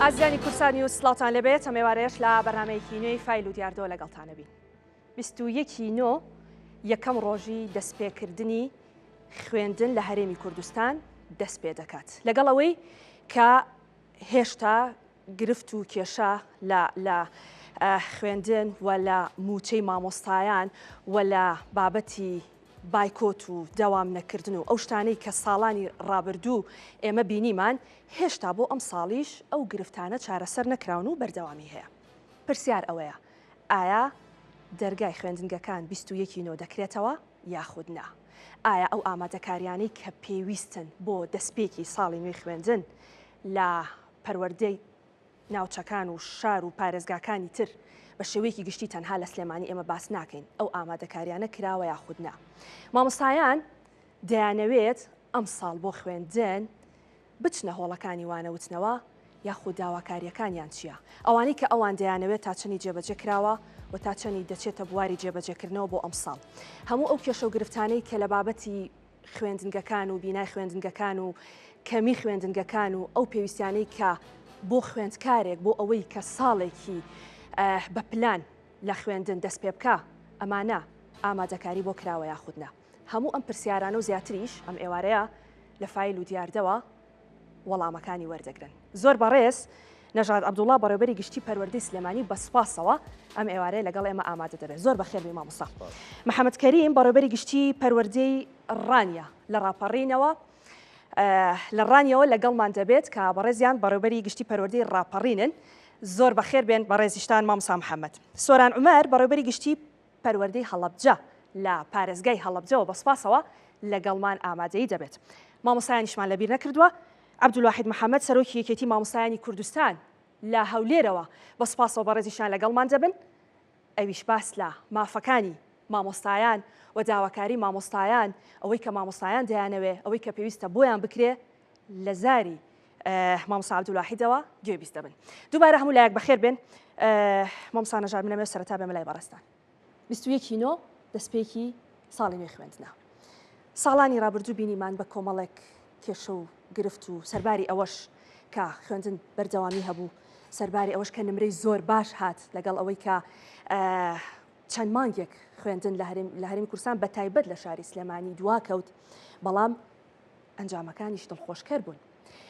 ئازیزانی کوردستان نیوز سڵاوتان لێبێت ئەم ئێوارەیەش لە بەرنامەیەکی نوێی فایل و دیاردەوە لەگەڵتانە بین. 21 ی نۆ یەکەم ڕۆژی دەستپێکردنی خوێندن لە هەرێمی کوردستان دەست پێ دەکات لەگەڵ ئەوەی کە هێشتا گرفت و کێشە لە لە خوێندن و لە مووچەی مامۆستایان و لە بابەتی بایکۆت و دەوام نەکردن و ئەو شتانەی کە ساڵانی ڕابردوو ئێمە بینیمان هێشتا بۆ ئەم ساڵیش ئەو گرفتانە چارەسەر نەکراون و بەردەوامی هەیە. پرسیار ئەوەیە ئایا دەرگای خوێندنگەکان 21 ی نۆ دەکرێتەوە یاخود نا؟ ئایا ئەو ئامادەکاریانەی کە پێویستن بۆ دەستپێکی ساڵی نوێی خوێندن لە پەروەردەی ناوچەکان و شار و پارێزگاکانی تر بە شێوەیەکی گشتی تەنها لە سلێمانی ئێمە باس ناکەین ئەو ئامادەکاریانە کراوە یاخود نا؟ مامۆستایان دەیانەوێت ئەمساڵ بۆ خوێندن بچنە هۆڵەکانی وانەوتنەوە یاخود داواکارییەکانیان چییە؟ ئەوانەی کە ئەوان دەیانەوێت تا چەنی جێبەجێ کراوە و تا چەنی دەچێتە بواری جێبەجێکردنەوە بۆ ئەمساڵ؟ هەموو ئەو کێشە و گرفتانەی کە لە بابەتی خوێندنگەکان و بینای خوێندنگەکان و کەمی خوێندنگەکان و ئەو پێویستیانەی کە بۆ خوێندکارێک بۆ ئەوەی کە ساڵێکی بە پلان لە خوێندن دەست پێ بکا ئەمانە ئامادەکاری بۆ کراوە یاخود نا؟ هەموو ئەم پرسیارانە و زیاتریش ئەم ئێوارەیە لە فایل و دیاردەوە وەڵامەکانی وەردەگرن. زۆر بەڕێز نەژاد عەبدوڵا بەڕێوبەری گشتی پەروەردەی سلێمانی بە سوپاسەوە ئەم ئێوارەیە لەگەڵ ئێمە ئامادە دەبێت. زۆر بەخێر بێی مامۆستا. محەمەد کەریم بەڕێوبەری گشتی پەروەردەی ڕانیە لە ڕاپەڕینەوە لە ڕانیەوە لەگەڵمان دەبێت کە بەڕێزیان بەڕێوبەری گشتی پەروەردەی ڕاپەڕینن. زۆر بەخێر بێن بەڕێزیشتان مامۆستا محەمەد. سۆران عومەر بەڕێوبەری گشتی پەروەردەی هەڵەبجە لە پارێزگای هەڵەبجەوە بە سوپاسەوە لەگەڵمان ئامادەیی دەبێت. مامۆستایانیشمان لەبیر نەکردووە، عەبدولواحید محەمەد سەرۆکی یەکێتی مامۆستایانی کوردستان لە هەولێرەوە بە سوپاسەوە بەڕێزیشیان لەگەڵمان دەبن، ئەویش باس لە مافەکانی مامۆستایان و داواکاری مامۆستایان، ئەوەی کە مامۆستایان دەیانەوێ، ئەوەی کە پێویستە بۆیان بکرێ لە زاری مامۆستا عەبدولواحیدەوە گوێبیست دەبن. دووبارە هەموو لایەک بەخێر بێن. مامۆستا نەژاد منەمەوێت سەرەتا بێمە لای بەڕێزتان. 21 ی نۆ دەستپێکی ساڵی نوێی خوێندنە. ساڵانی ڕابردوو بینیمان بە کۆمەڵێک کێشە و گرفت و سەرباری ئەوەش کە خوێندن بەردەوامی هەبوو، سەرباری ئەوەش کە نمرەی زۆر باش هات لەگەڵ ئەوەی کە چەند مانگێک خوێندن لە هەرێمی کوردستان بە تایبەت لە شاری سلێمانی دواکەوت، بەڵام ئەنجامەکانیش دڵخۆشکەر بوون.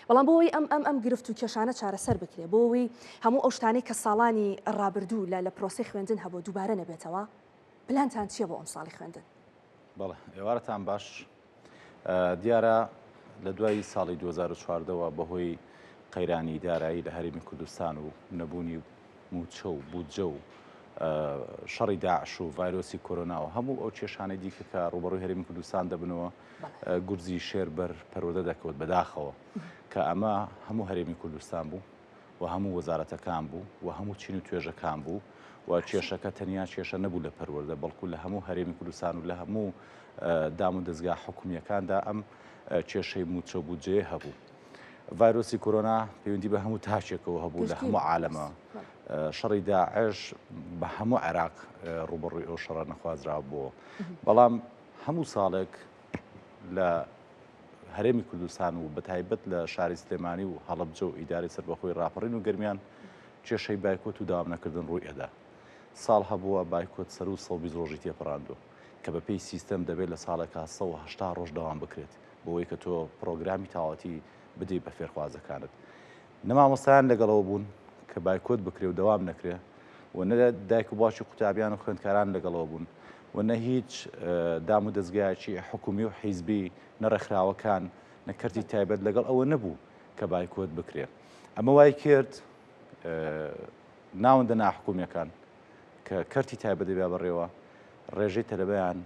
بەڵام بۆ ئەوەی ئەم ئەم ئەم گرفت و کێشانە چارەسەر بکرێ، بۆ ئەوەی هەموو ئەو شتانەی کە ساڵانی ڕابردوو لە لە پرۆسەی خوێندن هەبوو دووبارە نەبێتەوە، پلانتان چییە بۆ ئەمساڵی خوێندن؟ بەڵێ، ئێوارەتان باش. دیارە لە دوای ساڵی 2014 وە بەهۆی قەیرانی دارایی لە هەرێمی کوردستان و نەبوونی مووچە و بودجە و شەڕی داعش و ڤایرۆسی کۆرۆنا و هەموو ئەو کێشانەی دیکە کە ڕووبەڕووی هەرێمی کوردستان دەبنەوە، گورزی شێر بەر پەروەردە دەکەوت بەداخەوە کە ئەمە هەموو هەرێمی کوردستان بوو و هەموو وەزارەتەکان بوو و هەموو چین و توێژەکان بوو و کێشەکە تەنیا کێشە نەبوو لە پەروەردە بەڵکو لە هەموو هەرێمی کوردستان و لە هەموو دام و دەزگا حکومیەکاندا ئەم کێشەی مووچە و بودجەیە هەبوو. ڤایرۆسی کۆرۆنا پەیوەندی بە هەموو تاکێکەوە هەبوو لە هەموو عالەمە شەڕی داعش بە هەموو عێراق ڕوبەڕووی ئەو شەڕە نەخوازرا بووە بەڵام هەموو ساڵێک لە هەرێمی کوردستان و بەتایبەت لە شاری سلێمانی و هەڵەبجە و ئیدارەی سەربەخۆی ڕاپەڕین و گەرمیان کێشەی بایکۆت و داوام نەکردن ڕووی ئەدا. ساڵ هەبووە بایکۆت سەروو 120 ڕۆژی تێپەڕاندووە کە بەپێی سیستەم دەبێت لە ساڵێکا 180 ڕۆژ دەوام بکرێت بۆ ئەوەی کە تۆ پڕۆگرامی تەواوەتی بدەیت بە فێرخوازەکانت. نە مامۆستایان لەگەڵەوە بوون کە بایکۆت بکرێ و دەوام نەکرێ و نە دایک و باوکی قوتابیان و خوێندکاران لەگەڵەوە بوون و نە هیچ دام و دەزگایەکی حکومی و حیزبی نە ڕێکخراوەکان نە کەرتی تایبەت لەگەڵ ئەوە نەبوو کە بایکۆت بکرێ. ئەمە وای کرد ناوەندە ناحکومیەکان کە کەرتی تایبەت دەبیا بەڕێوە ڕێژەی تەلەبەیان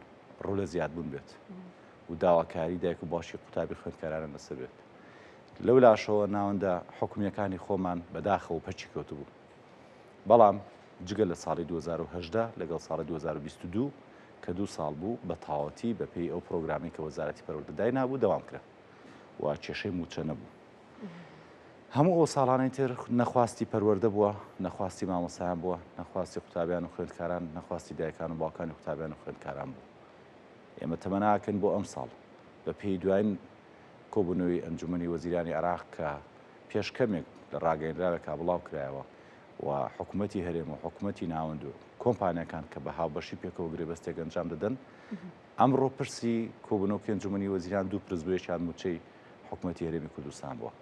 ڕوو لە زیادبوون بێت و داواکاری دایک و باوکی قوتابی خوێندکارانە لەسەر بێت. لەو لاشەوە ناوەندە حکومییەکانی خۆمان بەداخەوە پەکی کەوتبوو. بەڵام جگە لە ساڵی 2018 لەگەڵ ساڵی 2022 کە دوو ساڵ بوو بە تەواوەتی بە پێی ئەو پرۆگرامەی کە وەزارەتی پەروەردە داینابوو دەوام کرا و کێشەی مووچە نەبوو. هەموو ئەو ساڵانەی تر نەخواستی پەروەردە بووە، نەخواستی مامۆستایان بووە، نەخواستی قوتابیان و خوێندکاران، نەخواستی دایکان و باوکانی قوتابیان و خوێندکاران بوو. ئێمە تەمەناکەین بۆ ئەمساڵ بە پێی دوایین کۆبوونەوەی ئەنجومەنی وەزیرانی عێراق کە پێش کەمێک لە ڕاگەیەنراوێکا بڵاو کرایەوە و حکوومەتی هەرێم و حکوومەتی ناوەند و کۆمپانیاکان کە بە هاوبەشی پێکەوە گرێبەستێک ئەنجام دەدەن، ئەمڕۆ پرسی کۆبوونەوەکەی ئەنجومەنی وەزیران دوو پرس بوو، یەکیان مووچەی حکوومەتی هەرێمی کوردستان بووە.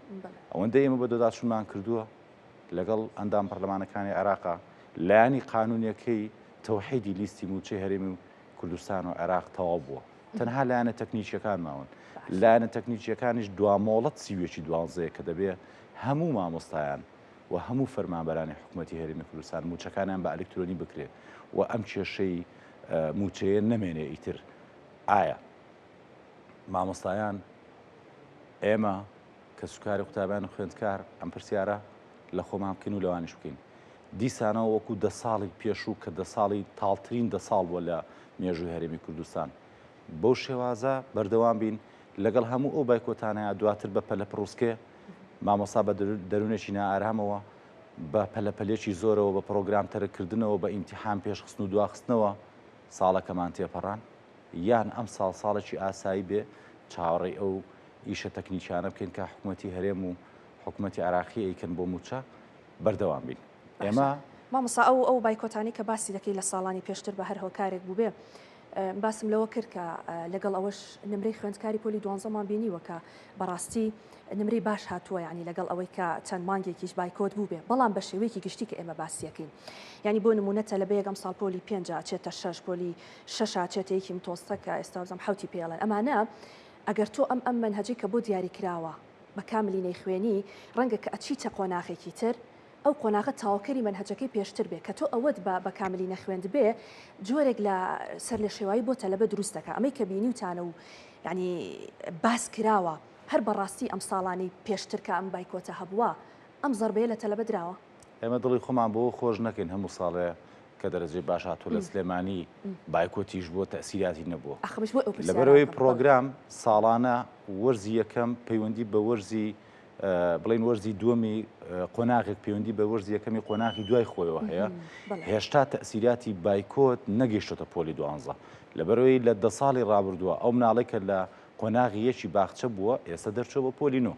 ئەوەندە ئێمە بەدواداچوونمان کردووە لەگەڵ ئەندام پەرلەمانەکانی عێراقا، لایەنی قانوونیەکەی تەوحیدی لیستی مووچەی هەرێمی کوردستان و عێراق تەواو بووە. تەنها لایەنە تەکنیکیەکان ماون. لایەنە تەکنیکیەکانیش دوامۆڵەت 31 ی دوانزەیە کە دەبێ هەموو مامۆستایان و هەموو فەرمانبەرانی حکومەتی هەرێمی کوردستان مووچەکانیان بە ئەلکترۆنی بکرێ و ئەم کێشەی مووچەیە نەمێنێ ئیتر. ئایا مامۆستایان، ئێمە، کەسوکاری قوتابیان و خوێندکار ئەم پرسیارە لە خۆمان بکەین و لەوانیش بکەین. دیسانەوە وەکو دە ساڵی پێشوو کە دە ساڵی تاڵترین دە ساڵ بووە لە مێژووی هەرێمی کوردستان بەو شێوازە بەردەوام بین لەگەڵ هەموو ئەو بایکۆتانەیە دواتر بە پەلەپڕوسکێ مامۆستا بە دەروونێکی نائارامەوە بە پەلەپەلێکی زۆرەوە بە پڕۆگرام تەرککردنەوە بە ئیمتیحان پێشخستن و دواخستنەوە ساڵەکەمان تێپەڕان یان ئەم ساڵ ساڵێکی ئاسایی بێ چاوەڕێی ئەو ئیشە تەکنیکیانە بکەین کە حکوومەتی هەرێم و حکوومەتی عێراقی ئەیکەن بۆ مووچە بەردەوام بین ئێمە. مامۆستا ئەو ئەو بایکۆتانەی کە باسی دەکەی لە ساڵانی پێشتر بە هەر هۆکارێک بووبێ باسم لەوە کرد کە لەگەڵ ئەوەش نمرەی خوێندکاری پۆلی دوانزەمان بینیوە کە بەڕاستی نمرەی باش هاتووە یعنی لەگەڵ ئەوەی کە چەند مانگێکیش بایکۆت بووبێ بەڵام بە شێوەیەکی گشتی کە ئێمە باسیەکەین یعنی بۆ نمونە تەلەبەیەک ئەم ساڵ پۆلی پێنج ئەچێتە شەش پۆلی شەش ئەچێتە یەکی متۆستە کە ئێستا وزم حوتی پێڵێن ئەمانە ئەگەر تۆ ئەم ئەم مەنهەجەی کە بۆ دیاری کراوە بە کاملی نەیخوێنی ڕەنگە کە ئەچیتە قۆناغێکی تر ئەو قۆناغە تەواوکەری مەنهەجەکەی پێشتر بێ کە تۆ ئەوەت بە بە کاملی نەخوێندبێ جۆرێک لە سەرلێشێوایی بۆ تەلەبە دروست دەکا ئەمەی کە بینیوتانە و یعنی باس کراوە هەر بەڕاستی ئەم ساڵانەی پێشتر کە ئەم بایکۆتە هەبووە ئەم زەربەیە لە تەلەبە دراوە؟ ئێمە دڵی خۆمان بەوە خۆش نەکەین هەموو ساڵێ کە دەرەجەی باش هاتووە لە سلێمانی بایکۆتیش بووە تەئسیراتی نەبووە ئاخ منیش بۆ ئەو پرسیارە لەبەرئەوەی ئەکەم. بەڵێ. پڕۆگرام ساڵانە وەرزی یەکەم پەیوەندی بە وەرزی بڵێین وەرزی دووەمی قۆناغێک پەیوەندی بە وەرزی یەکەمی قۆناغی دوای خۆیەوە هەیە هێشتا تەئسیراتی بایکۆت نەگەیشتۆتە پۆلی دوانزە لەبەرئەوەی لە دە ساڵی ڕابردووە ئەو مناڵێک کە لە قۆناغی یەکی باخچە بووە ئێستا دەرچووە بۆ پۆلی نۆ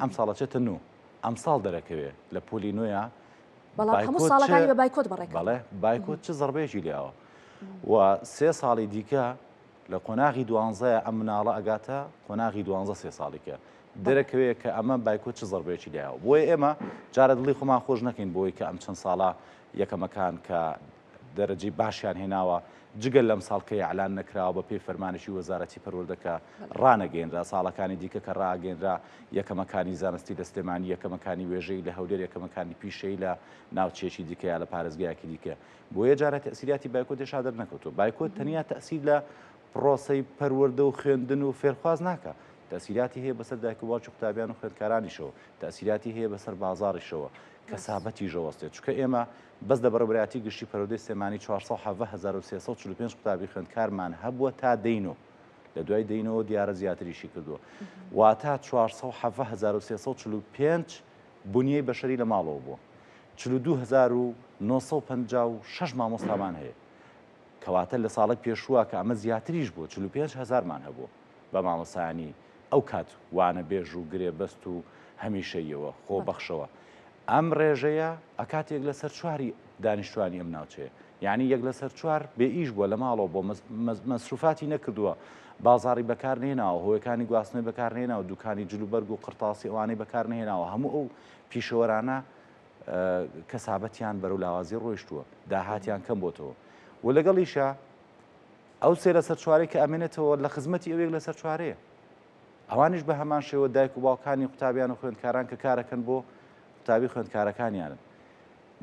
ئەم ساڵە چێتە نۆ ئەمساڵ دەرەکەوێ لە پۆلی نۆیە بەڵام هەموو ساڵەکانی بە بایکۆت بەڕێکرد. بەڵێ بایکۆت چ زەڕبەیەکی لێیاوە و سێ ساڵی دیکە لە قۆناغی دوانزەیە ئەم مناڵە ئەگاتە قۆناغی دوانزە سێ ساڵی کە دەرەکەوێ کە ئەمە بایکۆت چ زەڕبەیەکی لێیاوە بۆیە ئێمە جارە دڵی خۆمان خۆش نەکەین بۆی کە ئەم چەند ساڵە یەکەمەکان کە دەرەجەی باشیان هێناوە، جگە لەمساڵ کە ئیعلان نەکراوە بە پێی فەرمانێکی وەزارەتی پەروەردە کە ڕانەگەیەنرا، ساڵەکانی دیکە کە ڕاگەیەنرا یەکەمەکانی زانستی لە سلێمانی، یەکەمەکانی وێژەیی لە هەولێر، یەکەمەکانی پیشەیی لە ناوچەیەکی دیکە یا لە پارێزگایەکی دیکە. بۆیە جارە تەئسیراتی بایکۆت هێشتا دەرنەکەوتووە. بایکۆت تەنیا تەئسیر لە پڕۆسەی پەروەردە و خوێندن و فێرخواز ناکا، تەئسیراتی هەیە بەسەر دایک و باوکی قوتابیان و خوێندکارانیشەوە، تەئسیراتی هەیە بەسەر بازاڕیشەوە، کەسابەتیش ئەوەستێت، چونکە ئێمە بەس لە بەڕێوەبەرایەتی گشتی پەروەردەی سلێمانی 417345 قوتابی خوێندکارمان هەبووە تا دەی نۆ، لە دوای دەی نۆوە دیارە زیاتریشی کردووە، واتە 417345 بونیەی بەشەری لە ماڵەوە بووە، 42956 مامۆستامان هەیە، کەواتە لە ساڵی پێشووە کە ئەمە زیاتریش بووە 45 هەزارمان هەبووە بە مامۆستایانی ئەو کات وانەبێژ و گرێبەست و هەمیشەییەوە، خۆبەخشەوە. ئەم ڕێژەیە ئەکات یەک لەسەر چواری دانیشتوانی ئەم ناوچەیە. یانی یەک لەسەر چوار بێ ئیش بووە، لە ماڵەوە بووە، مەسروفاتی نەکردووە، بازاڕی بەکار نەهێناوە، هۆیەکانی گواستنەوەی بەکار نەهێناوە، دوکانی جلوبەرگ و قرتاسی ئەوانەی بەکار نەهێناوە، هەموو ئەو پیشەوەرانە کەسابەتیان بەرەو لاوازی ڕۆیشتووە، داهاتیان کەم بۆتەوە و لەگەڵیشا ئەو سێ لەسەر چوارەی کە ئەمێنێتەوە لە خزمەتی ئەو یەک لەسەر چوارەیە. ئەوانیش بە هەمان شێوە دایک و باوکانی قوتابیان و خوێندکاران کە کارەکەن بۆ قوتابی خوێندکارەکانیانن.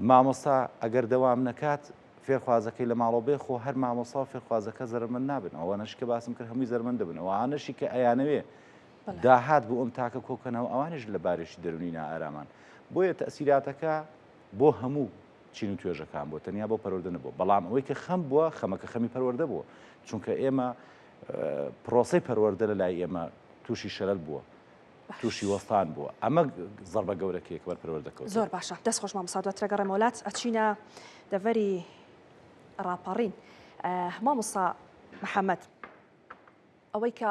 مامۆستا ئەگەر دەوام نەکات فێرخوازەکەی لە ماڵەوە بێ خۆ هەر مامۆستا و فێرخوازەکە زەرەرمەند نابن ئەوانەشی کە باسم کرد هەمووی زەرمەند دەبن ئەوانەشی کە ئەیانەوێ داهات بۆ ئەم تاکە کۆکەنەوە ئەوانیش لە بارێکی دەرونی نائارامان بۆیە تەئسیراتەکە بۆ هەموو چین و توێژەکان بووە تەنیا بۆ پەروەردە نەبووە بەڵام ئەوەی کە خەم بووە خەمەکە خەمی پەروەردە بووە چونکە ئێمە پرۆسەی پەروەردە لە لای ئێمە تووشی شەلەل بووە تووشی وەستان بووە ئەمە زەربە گەورەکەیە کە بەر پەروەردە کەوتووە. زۆر باشە دەست خۆش مامۆستا دواتر ئەگەڕێمەوە لات ئەچینە دەڤەری ڕاپەڕین مامۆستا محەممەد ئەوەی کە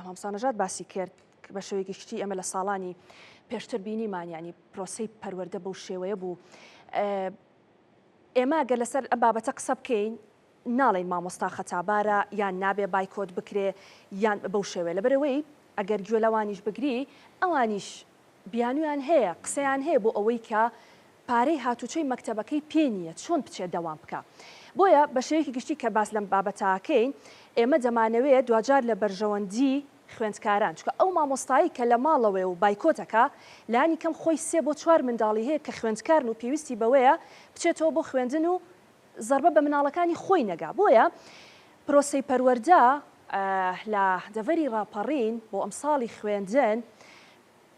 مامۆستا نەژاد باسی کرد. بە شێوەیەکی گشتی ئێمە لە ساڵانی پێشتر بینیمان یانی پرۆسەی پەروەردە بەو شێوەیە بوو. ئێمە گەر لەسەر ئەم بابەتە قسە بکەین ناڵێین مامۆستا خەتابارە یان نابێ بایکۆت بکرێ یان بەو شێوەیە لەبەرئەوەی ئەگەر گوێ لەوانیش بگری ئەوانیش بیانویان هەیە قسەیان هەیە بۆ ئەوەی کە پارەی هاتوچۆی مەکتەبەکەی پێ نییە چۆن بچێ دەوام بکا بۆیە بە شێوەیەکی گشتی کە باس لەم بابەتەکەین ئێمە دەمانەوێ دواجار لە بەرژەوەندی خوێندکاران چونکە ئەو مامۆستایەی کە لە ماڵەوەیە و بایکۆت ئەکا لانی کەم خۆی سێ بۆ چوار منداڵی هەیە کە خوێندکارن و پێویستی بەوەیە بچێتەوە بۆ خوێندن و زەربە بە مناڵەکانی خۆی نەگا بۆیە پرۆسەی پەروەردە لە دەڤەری ڕاپەڕین بۆ ئەمساڵی خوێندن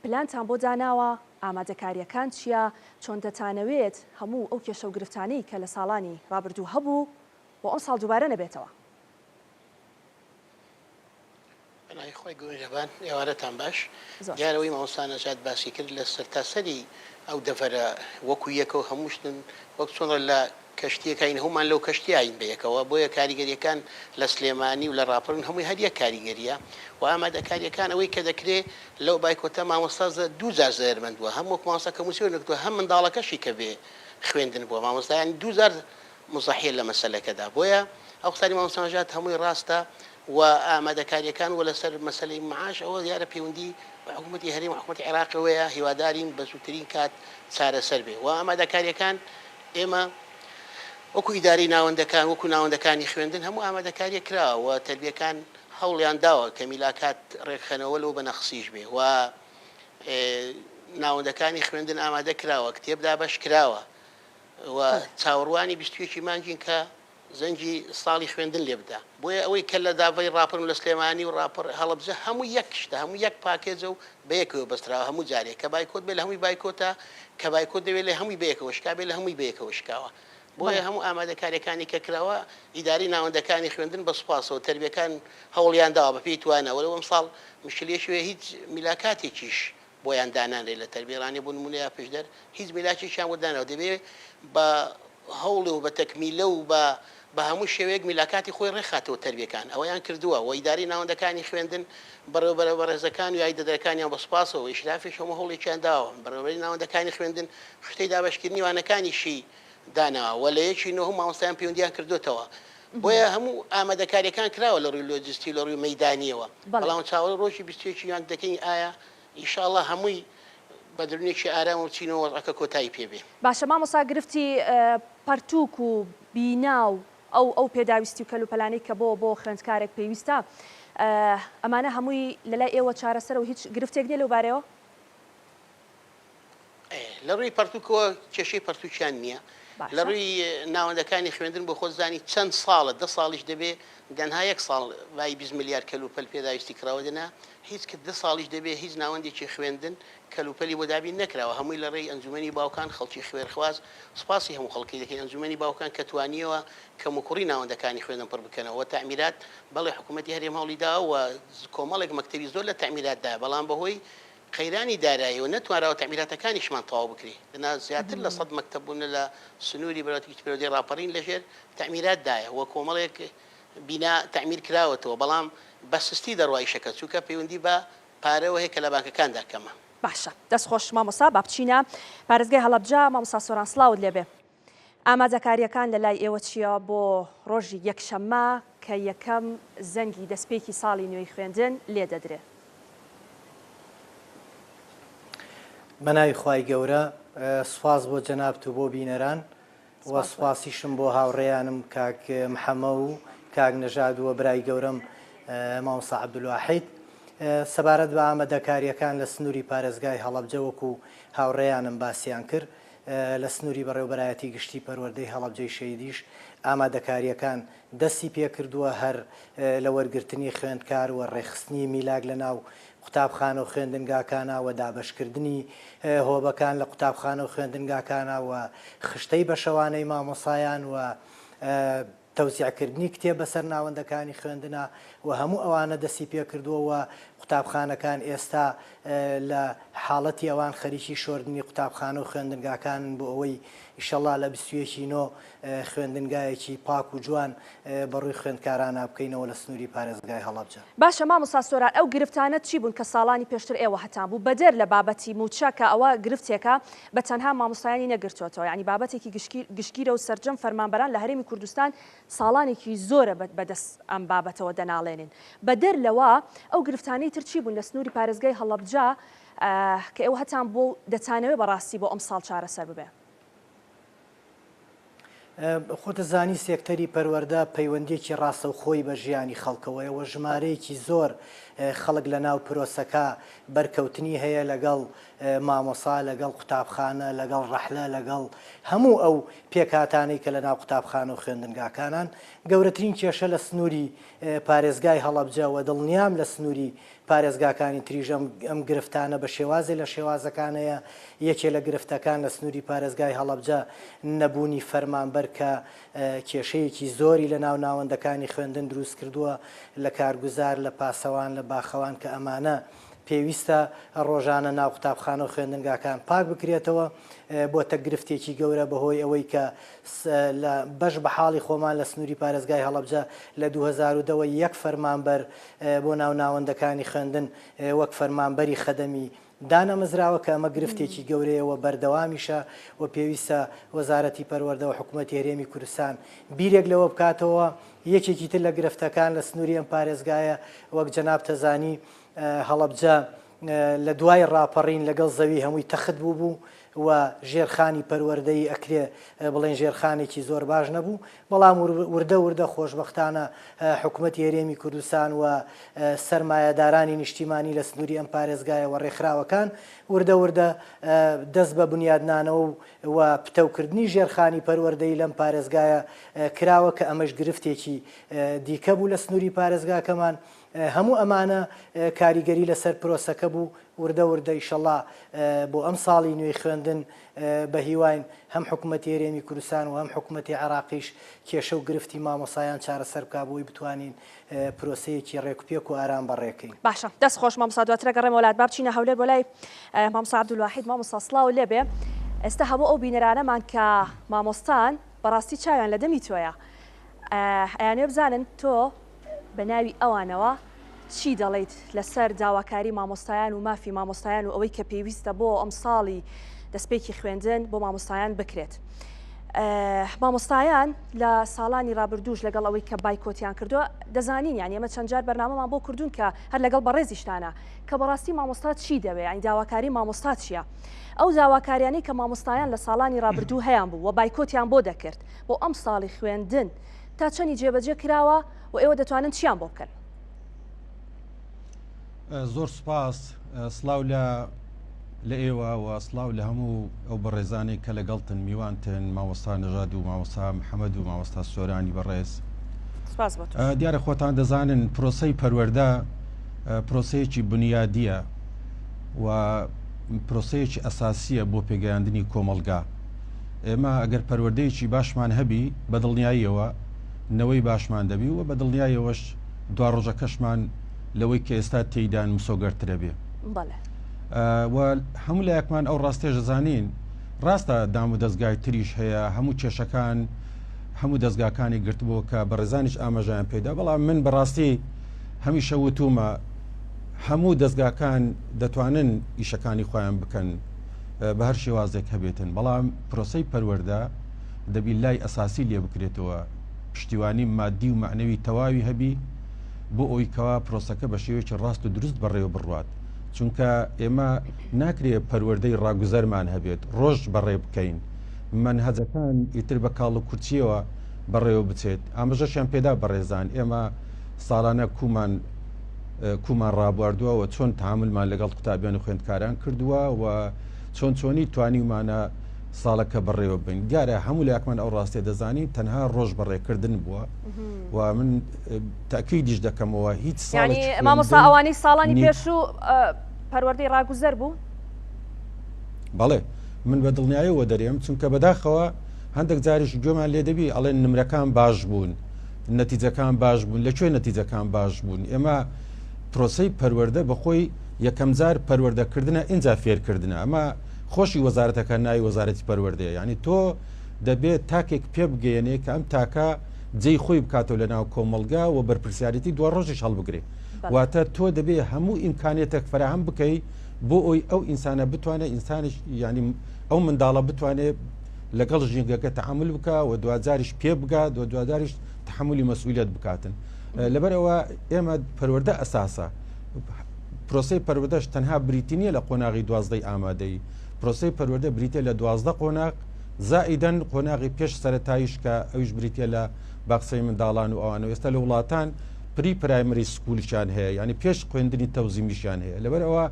پلانتان بۆ داناوە ئامادەکاریەکان چیە چۆن دەتانەوێت هەموو ئەو کێشە و گرفتانەی کە لە ساڵانی ڕابردوو هەبوو بۆ ئەمساڵ دووبارە نەبێتەوە؟ بەناوی خوای گەورەبان ئێوارەتان باش. زۆر دیارە سوپاس. ئەوەی مامۆستا نەجات باسی کرد لە سەرتاسەری ئەو دەڤەرە وەکو یەکە و هەموو شتن وەک چۆن لە کەشتیەکاین هەموومان لەو کەشتیاین بە یەکەوە بۆیە کاریگەریەکان لە سلێمانی و لە ڕاپەڕین هەمووی هەر یەک کاریگەریە و ئامادەکاریەکان ئەوەی کە دەکرێ لەو بایکۆتە مامۆستا دوو جار زەرەرمەند بووە هەم وەک مامۆستا کە مووچەی وەرنەگرتووە هەم منداڵەکەشی کە بێ خوێندن بووە مامۆستا یانی دوو جار موزەحیە لە مەسەلەکەدا بۆیە ئەو قسانی مامۆستا نەژاد هەمووی ڕاستە و ئامادەکاریەکان و لەسەر مەسەلەی معاش ئەوە دیارە پەیوەندی بە حکومەتی هەرێم و حکومەتی عێراقەوەیە هیوادارین بە زووترین کات چارەسەر بێ و ئامادەکاریەکان ئێمە وەکو ئیدارەی ناوەندەکان وەکو ناوەندەکانی خوێندن هەموو ئامادەکاریە کراوە و تەربیەکان هەوڵیان داوە کە میلاکات ڕێکخەنەوە لەو بە نەخسیش بێ و ناوەندەکانی خوێندن ئامادە کراوە کتێب دابەش کراوە و چاوەڕوانی 21 ی مانگین کە زەنگی ساڵی خوێندن لێ بدا. بۆیە ئەوەی کە لە داڤەی ڕاپەڕ و لە سلێمانی و ڕاپەڕ هەڵەبجە هەموو یەک شتە، هەموو یەک پاکێجە و بەیەکەوە بەستراوە، هەموو جارێ کە بایکۆت بێ لە هەمووی بایکۆتە، کە بایکۆت نەبێ لە هەمووی بەیەکەوە شکابێ لە هەمووی بەیەکەوە شکاوە. بۆیە هەموو ئامادەکاریەکانی کە کراوە ئیدارەی ناوەندەکانی خوێندن بە سوپاسەوە تەربیەکان هەوڵیان داوە بە پێی توانا وەلەو ئەمساڵ مشکلەیەکی هەیە هیچ میلاکاتێکیش بۆیان دانانرێت لە تەربیە ڕانیە بۆ نمونە یا پشدەر هیچ میلاکێکیان بۆ داناوە دەبێ بە هەوڵ و بە تەکمیلە و بە بە هەموو شێوەیەک میلاکاتی خۆی ڕێکخاتەوە تەربیەکان ئەوەیان کردووە و ئیدارەی ناوەندەکانی خوێندن بەڕێوەبەرە بەڕێزەکان و یاریدەدەرەکانیان بە سوپاسەوە ئیشرافیش هەموو هەوڵێکیان داوە بەڕێوەبەری ناوەندەکانی خوێندن خشتەی دابەشکردنی وانەکانیشی داناوە و لە یەکی نۆ هەموو مامۆستایان پەیوەندیان کردۆتەوە بۆیە هەموو ئامادەکاریەکان کراوە لە ڕووی لۆجستی و لە ڕووی مەیدانیەوە بەڵام چاوەڕێی ڕۆژی 21 ی مانگ دەکەین ئایا ئیشاڵا هەمووی بە دروونێکی ئارامەوە بچینەوە وەزعەکە کۆتایی پێ بێ. باشە مامۆستا گرفتی پەرتوک و بینا و ئەو ئەو پێداویستی و کەلوپەلانەی کە بۆ بۆ خوێندکارێک پێویستە ئەمانە هەمووی لەلای ئێوە چارەسەرە و هیچ گرفتێک نیە لەو بارەیەوە؟ لە ڕووی پەرتوکەوە کێشەی پەرتوکیان نییە. لە باشە. ڕووی ناوەندەکانی خوێندن بۆ خۆت زانی چەند ساڵە دە ساڵیش دەبێ دەنها یەک ساڵ بایی 20 ملیار کەلوپەل پێداویستی کراوە دەنا هیچ کە دە ساڵیش دەبێ هیچ ناوەندێکی خوێندن کەلوپەلی بۆ دابین نەکراوە هەمووی لە ڕێی ئەنجومەنی باوکان خەڵکی خوێرخواز سوپاسی هەموو خەڵکی دەکەین ئەنجومەنی باوکان کە توانیەوە کەموکوڕی ناوەندەکانی خوێندن پڕ بکەنەوە وە تەعمیرات بەڵێ حکوومەتی هەرێم هەوڵی داوە و کۆمەڵێک مەکتەبی زۆر لە تەعمیراتدایە بەڵام بەهۆی قەیرانی داراییەوە نەتوانراوە تەعمیراتەکانیشمان تەواو بکرێ، دەنا زیاتر لە سەد مەکتەب بوونە لە سنووری بەرەوەتی پەروەردەی ڕاپەڕین لەژێر تەعمیرات دایە و کۆمەڵێک بینا تەعمیر کراوەتەوە، بەڵام بە سستی دەڕوا ئیشەکە، چونکە پەیوەندی بە پارەوە هەیە کە لە بانکەکاندا کەمە. باشە دەست خۆش مامۆستا با بچینە پارێزگای هەڵەبجە مامۆستا سۆران سڵاوت لێبێ ئامادەکارییەکان لەلای ئێوە چییە بۆ ڕۆژی یەکشەممە کە یەکەم زەنگی دەستپێکی ساڵی نوێی خوێندن لێدەدرێ؟ بەناوی خوای گەورە سوپاس بۆ جەنابت و بۆ بینەران و سپاس بۆ. سوپاسیشم بۆ هاوڕێیانم کاک محەمە و کاک نەژاد و برای گەورەم مامۆستا عەبدولواحید سەبارەت بە ئامادەکارییەکان لە سنووری پارێزگای هەڵەبجە وەکو هاوڕێیانم باسیان کرد لە سنووری بەڕێوەبەرایەتی گشتی پەروەردەی هەڵەبجەی شەهیدیش ئامادەکارییەکان دەستی پێکردووە، هەر لە وەرگرتنی خوێندکار و ڕێکخستنی میلاک لە ناو قوتابخانە و خوێندنگاکانا و دابەشکردنی هۆبەکان لە قوتابخانە و خوێندنگاکانا و خشتەی بەشەوانەی مامۆسایان و تەوزیعکردنی کتێب بەسەر ناوەندەکانی خوێندنا و هەموو ئەوانە دەستی پێکردووە و قوتابخانەکان ئێستا لە حاڵەتی ئەوان خەریکی شۆردنی قوتابخانە و خوێندنگاکانن بۆ ئەوەی ئیشەڵا لە 21 ی نۆ خوێندنگایەکی پاک و جوان بەڕووی خوێندکارانا بکەینەوە لە سنووری پارێزگای هەڵەبجە. باشە مامۆستا سۆران ئەو گرفتانە چی بوون کە ساڵانی پێشتر ئێوە هەتان بوو بەدەر لە بابەتی مووچە کە ئەوە گرفتێکە بە تەنها مامۆستایانی نەگرتۆتەوە یانی بابەتێکی گشتگیرە و سەرجەم فەرمانبەران لە هەرێمی کوردستان ساڵانێکی زۆرە بەدەست ئەم بابەتەوە دەناڵێنن بەدەر لەوە ئەو گرفتانەی تر چی بوون لە سنووری پارێزگای هەڵەبجە کە ئێوە هەتان بووە و دەتانەوێ بەڕاستی بۆ ئەمساڵ چارەسەر ببێ؟ خۆتەزانی سێکتەری پەروەردە پەیوەندیەکی ڕاستەوخۆی بە ژیانی خەڵکەوەیە و ژمارەیەکی زۆر خەڵک لە ناو پرۆسەکە بەرکەوتنی هەیە لەگەڵ مامۆسا، لەگەڵ قوتابخانە، لەگەڵ ڕەحلە، لەگەڵ هەموو ئەو پێکهاتانەی کە لە ناو قوتابخانە و خوێندنگاکانان. گەورەترین کێشە لە سنووری پارێزگای هەڵەبجە و دڵنیام لە سنووری پارێزگاکانی تریش ئەم ئەم گرفتانە بە شێوازێ لە شێوازەکان هەیە، یەکێ لە گرفتەکان لە سنووری پارێزگای هەڵەبجە نەبوونی فەرمانبەر کە کێشەیەکی زۆری لە ناو ناوەندەکانی خوێندن دروست کردووە لە کارگوزار، لە پاسەوان، لە باخەوان کە ئەمانە پێویستە ڕۆژانە ناو قوتابخانە و خوێندنگاکان پاک بکرێتەوە، بۆتە گرفتێکی گەورە بەهۆی ئەوەی کە لە بەش بە حاڵی خۆمان لە سنووری پارێزگای هەڵەبجە لە 2010 وە یەک فەرمانبەر بۆ ناو ناوەندەکانی خوێندن وەک فەرمانبەری خەدەمی دانەمەزراوە کە ئەمە گرفتێکی گەورەیە و بەردەوامیشە و پێویستە وەزارەتی پەروەردە و حکومەتی هەرێمی کوردستان بیرێک لەوە بکاتەوە. یەکێکی تر لە گرفتەکان لە سنووری ئەم پارێزگایە وەک جەنابتەزانی هەڵەبجە لە دوای ڕاپەڕین لەگەڵ زەوی هەمووی تەخت بووبوو و ژێرخانی پەروەردەیی ئەکرێ بڵێین ژێرخانێکی زۆر باش نەبوو، بەڵام وردە وردە خۆشبەختانە حکومەتی هەرێمی کوردستان و سەرمایەدارانی نیشتیمانی لە سنووری ئەم پارێزگایە و ڕێکخراوەکان وردە وردە دەست بە بنیادنانەوە و پتەوکردنی ژێرخانی پەروەردەیی لەم پارێزگایە کراوە کە ئەمەش گرفتێکی دیکە بوو لە سنووری پارێزگاکەمان. هەموو ئەمانە کاریگەری لەسەر پرۆسەکە بوو، وردە وردە ئیشەڵا بۆ ئەم ساڵی نوێی خوێندن بە هیواین هەم حکومەتی هەرێمی کوردستان و هەم حکومەتی عێراقیش کێشە و گرفتی مامۆسایان چارەسەر بکا بۆی بتوانین پرۆسەیەکی ڕێکوپێک و ئارام بەڕێکەین. باشە دەست خۆش مامۆستا دواتر ئەگەڕێمەوە لات با بچینە هەولێر بۆ لای مامۆستا عەبدولواحید مامۆستا سڵاو لێبێ ئێستا هەموو ئەو بینەرانەمان کە مامۆستان بەڕاستی چاویان لە دەمی تۆیە ئەیانەوێ بزانن تۆ بە ناوی ئەوانەوە چی دەڵێیت لەسەر داواکاری مامۆستایان و مافی مامۆستایان و ئەوەی کە پێویستە بۆ ئەمساڵی دەستپێکی خوێندن بۆ مامۆستایان بکرێت؟ مامۆستایان لە ساڵانی رابردووش لەگەڵ ئەوەی کە بایکۆتیان کردووە دەزانین یان ئێمە چەند جار بەرنامەمان بۆ کردوون کە هەر لەگەڵ بەڕێزیشتانە کە بەڕاستی مامۆستا چی دەوێ یانی داواکاری مامۆستا چییە؟ ئەو داواکاریانەی کە مامۆستایان لە ساڵانی رابردوو هەیان بوو و بایکۆتیان بۆ دەکرد بۆ ئەمساڵی خوێندن تا چەنی جێبەجێ کراوە و ئێوە دەتوانن چیان بۆ بکەن؟ زۆر سوپاس سڵاو لە لە ئێوە و سڵاو لە هەموو ئەو بەڕێزانەی کە لەگەڵتن میوانتن مامۆستا نەژاد و مامۆستا محەممەد و مامۆستا سۆرانی بەڕێز سپاس بۆ تۆش. دیارە خۆتان دەزانن پرۆسەی پەروەردە پرۆسەیەکی بنیادیە و پرۆسەیەکی ئەساسیە بۆ پێگەیاندنی کۆمەڵگا ئێمە ئەگەر پەروەردەیەکی باشمان هەبی بە دڵنیاییەوە نەوەی باشمان دەبی و بە دڵنیایەوەش دواڕۆژەکەشمان لەوەی کە ئێستا تێیدان مسۆگەرترە بێ. بەڵێ. و هەموو لایەکمان ئەو ڕاستیەش دەزانین ڕاستە دام و دەزگای تریش هەیە هەموو کێشەکان هەموو دەزگاکانی گرتبوو کە بەڕێزانیش ئاماژەیان پێدا بەڵام من بەڕاستی هەمیشە وتومە هەموو دەزگاکان دەتوانن ئیشەکانی خۆیان بکەن بە هەر شێوازێک هەبێتن بەڵام پرۆسەی پەروەردە دەبی لای ئەساسی لێ بکرێتەوە پشتیوانی مادی و مەعنەوی تەواوی هەبی بۆ ئەوی کەوا پرۆسەکە بە شێوەیەکی ڕاست و دروست بەڕێوە بڕوات چونکە ئێمە ناکرێ پەروەردەی ڕاگوزەرمان هەبێت ڕۆژ بەڕێ بکەین مەنهەجەکان ئیتر بە کاڵ و کورچیەوە بەڕێوە بچێت ئاماژەشیان پێدا بەڕێزان ئێمە ساڵانە کومان کومان ڕابواردووە و چۆن تعاملمان لەگەڵ قوتابیان و خوێندکاران کردووە و چۆن چۆنی توانیومانە ساڵەکە بەڕێوە بین دیارە هەموو لایەکمان ئەو ڕاستیە دەزانین تەنها ڕۆژ بەڕێکردن بووە و من تاکیدیش دەکەمەوە هیچ ساڵێکی مامۆستا ئەوانەی ساڵانی پێشوو پەروەردەی ڕاگوزەر بوو بەڵێ من بە دڵنیایەوە دەرێم چونکە بەداخەوە هەندێک جاریش گوێمان لێ دەبی ئەڵێن نمرەکان باش بوون نەتیجەکان باش بوون لە کوێ نەتیجەکان باش بوون ئێمە پرۆسەی پەروەردە بەخۆی یەکەمجار پەروەردەکردنە ئینجا فێرکردنە ئەمە. خۆشی وەزارەتەکە ناوی وەزارەتی پەروەردەیە یعنی تۆ دەبێت تاکێک پێ بگەیەنێ کە ئەم تاکە جێی خۆی بکاتەوە لە ناو کۆمەڵگا و بەرپرسیارێتی دوا ڕۆژیش هەڵبگرێ واتە تۆ دەبێ هەموو ئیمکانێتێک فراهەم بکەی بۆ ئەوی ئەو ئینسانە بتوانێت ئینسانش ینی ئەو منداڵە بتوانێت لەگەڵ ژینگەکە تەعامول بکە و دواجاریش پێ بگات و دواجاریش تحملی مەسئولیت بکاتن لەبەرئەوە ئێمە پەروەردە ئەساسە پرۆسەی پەروەردەش تەنها بریتی نییە لە قۆناغی دوازدەی ئامادەیی پرۆسەی پەروەردە بریتە لە 12 قۆناغ زائیدەن قۆناغی پێش سەتاییش کە ئەویش بریتە لە باخچەی منداڵان و ئەوانە ئێستا لە وڵاتان pre primary school یان هەیە ینی پێش خوێندنی تەوزیمیشیان هەیە لەبەر ئەوە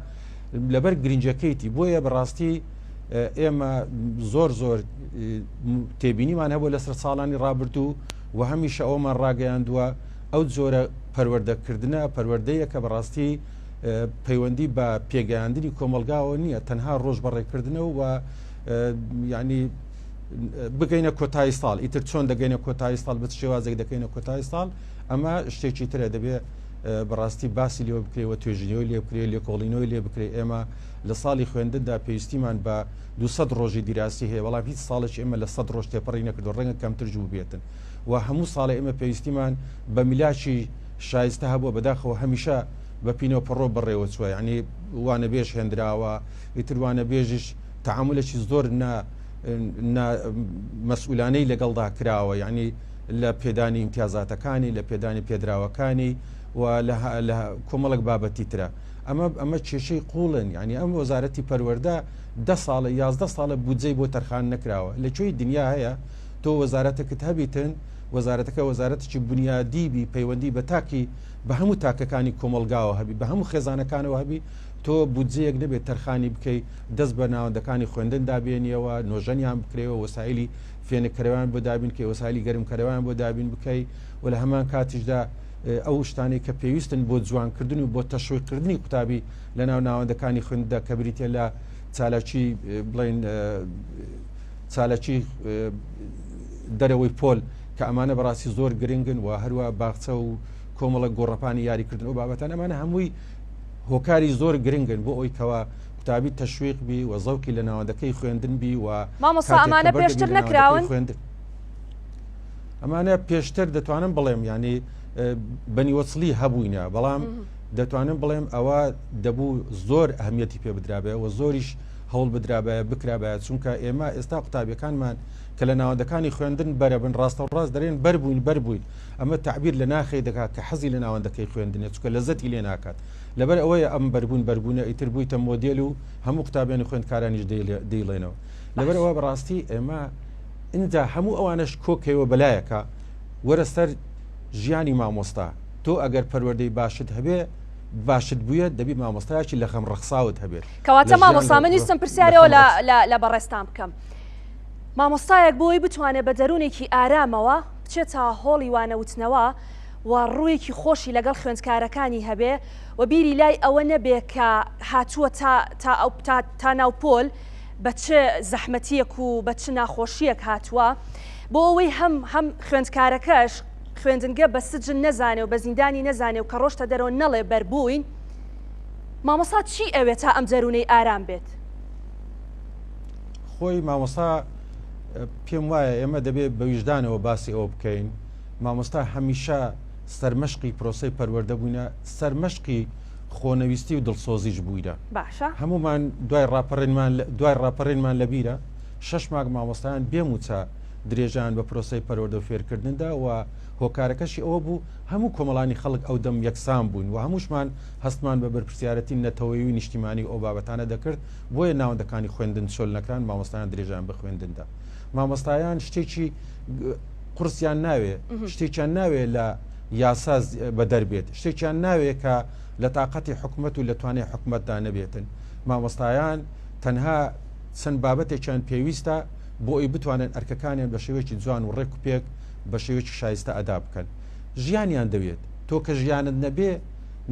لەبەر گرنگەکەیتی بۆیە بەڕاستی ئێمە زۆر زۆر تێبینیمان هەبوو لەسەر ساڵانی ڕابردوو و هەمیشە ئەومان ڕاگەیاندووە ئەو جۆرە پەروەردەکردنە پەروەردەیەکە بەڕاستی پەیوەندی بە پێگەیاندنی کۆمەلگاوە نییە تەنها ڕۆژ بەڕێکردنەوە و ینی بگەینە کۆتایی ساڵ ئیتر چۆن دەگەینە کۆتایی ساڵ بچ شێوازێک دەکەینە کۆتایی ساڵ ئەمە شتێکی ترە دەبێ بەڕاستی باسی لێوە بکرێ و توێژینەوەی لێ بکرێ لێکۆڵینەوەی لێ بکرێ ئێمە لە ساڵی خوێندندا پێویستیمان بە 200 ڕۆژی دیراسی هەیە بەڵام هیچ ساڵێکی ئێمە لە 100 ڕۆژ تێپەڕی نەکردو ڕەنگە کەمتر جوو بێتن و هەموو ساڵێ ئێمە پێویستیمان بە میلاکی شایستە هەبووە بەداخەوە هەمیشە بە پینەو پەڕۆ بەڕێوە چووە یعنی وانەبێژ هێندراوە ئیتر وانەبێژیش تەعامولێکی زۆر نا نا مەسئولانەی لەگەڵدا کراوە یعنی لە پێدانی ئیمتیازاتەکانی لە پێدانی پێدراوەکانی و لە کۆمەڵک بابەتی ترە ئەمە ئەمە کێشەی قوڵن یعنی ئەم وەزارەتی پەروەردە دە ساڵە یازدە ساڵە بودجەی بۆ تەرخان نەکراوە لە کوێی دنیا هەیە تۆ وەزارەتەکت هەبیتن وەزارەتەکە وەزارەتێکی بنیادی بی پەیوەندی بە تاکی بە هەموو تاکەکانی کۆمەڵگاوە هەبی بە هەموو خێزانەکانەوە هەبی تۆ بودجەیەک نەبێت تەرخانی بکەی دەست بە ناوەندەکانی خوێندن دابێنیەوە نۆژەنیان بکرێەوە وەسایلی فێنککەرەوەیان بۆ دابین بکەی وەسایلی گەرمکەرەوەیان بۆ دابین بکەی و لە هەمان کاتیشدا ئەو شتانەی کە پێویستن بۆ جوانکردن و بۆ تەشویقکردنی قوتابی لە ناو ناوەندەکانی خوێندندا کە بریتە لە چالاکی بڵین چالاکی دەرەوەی پۆل کە ئەمانە بەڕاستی زۆر گرنگن و هەروە باخچە و کۆمەڵە گۆڕەپانی یاریکردن و بابەتان ئەمانە هەمووی هۆکاری زۆر گرنگن بۆ ئەوی کەوا قوتابی تەشویق بی و زەوقی لە ناوەندەکەی خوێندن بی و مامۆستا ئەمانە پێشتر نەکراون خوێندن ئەمانە پێشتر دەتوانم بڵێم ینی بەنیوەچڵی هەبووینە بەڵام دەتوانم بڵێم ئەوە دەبوو زۆر ئەهمیەتی پێ بدرابێ و زۆریش هەوڵ بدرابایە بکرابایە چونکە ئێمە ئێستا قوتابیەکانمان کە لە ناوەندەکانی خوێندن بەرەبن ڕاستەوڕاست دەرێن بەربووین بەربووین ئەمە تعبیر لە ناخی دەکات کە حەزی لە ناوەندەکەی خوێندنێ چونکە لەزەتی لێ ناکات لەبەر ئەوەیە ئەم بەربوون بەربوونە ئیتر بوویتە مۆدێل و هەموو قوتابیان و خوێندکارانیش دەیڵێنەوە لەبەر ئەوە بەڕاستی ئێمە ئینجا هەموو ئەوانەش کۆکەوە بەلایەکە وەرە سەر ژیانی مامۆستا تۆ ئەگەر پەروەردەی باشت هەبێ باشت بوویە دەبی مامۆستایەکی لە خەم ڕەخساوت هەبێت. کەواتە مامۆستا من ویستم پرسیارەوە لە بەڕێزتان بکەم مامۆستایەک بۆی بتوانێت بە دەروونێکی ئارامەوە بچێتە هۆڵی وانەوتنەوە و ڕوویەکی خۆشی لەگەڵ خوێندکارەکانی هەبێ و بیری لای ئەوە نەبێ کە هاتووە تا تا ئەو تا تا ناو پۆل بە چ زەحمەتیەک و بە چ ناخۆشیەک هاتووە بۆ ئەوەی هەم هەم خوێندکارەکەش خوێندنگە بە سجن نەزانێ و بە زیندانی نەزانێ و کە ڕۆشتە دەرەوە نەڵێ بەربووین، مامۆستا چی ئەوێ تا ئەم دەروونەی ئارام بێت؟ خۆی مامۆستا پێم وایە ئێمە دەبێ بە ویژدانەوە باسی ئەوە بکەین مامۆستا هەمیشە سەرمەشقی پرۆسەی پەروەردە بووینە سەرمەشقی خۆنەویستی و دڵسۆزیش بووینە باشە هەمومان دوای ڕاپەڕینمان دوای ڕاپەڕینمان لەبیرە شەش ماگ مامۆستایان بێ مووچە درێژەیان بە پرۆسەی پەروەردە و فێرکردن دا و هۆکارەکەشی ئەوە بوو هەموو کۆمەڵانی خەڵک ئەو دەم یەکسان بووین و هەمووشمان هەستمان بە بەرپرسیارەتی نەتەوەیی و نیشتیمانی و ئەو بابەتانە دەکرد بۆیە ناوەندەکانی خوێندن چۆل نەکران مامۆستایان درێژەیان بە خوێندن دا مامۆستایان شتێکی قورسیان ناوێ شتێکیان ناوێ لە یاسا بەدەر بێت شتێکیان ناوێ کە لە تاقەتی حکومەت و لە توانای حکومەتدا نەبێتن مامۆستایان تەنها چەند بابەتێکیان پێویستە بۆ ئەوی بتوانن ئەرکەکانیان بە شێوەیەکی جوان و ڕێک و پێک بە شێوەیەکی شایستە ئەدا بکەن. ژیانیان دەوێت. تۆ کە ژیانت نەبێ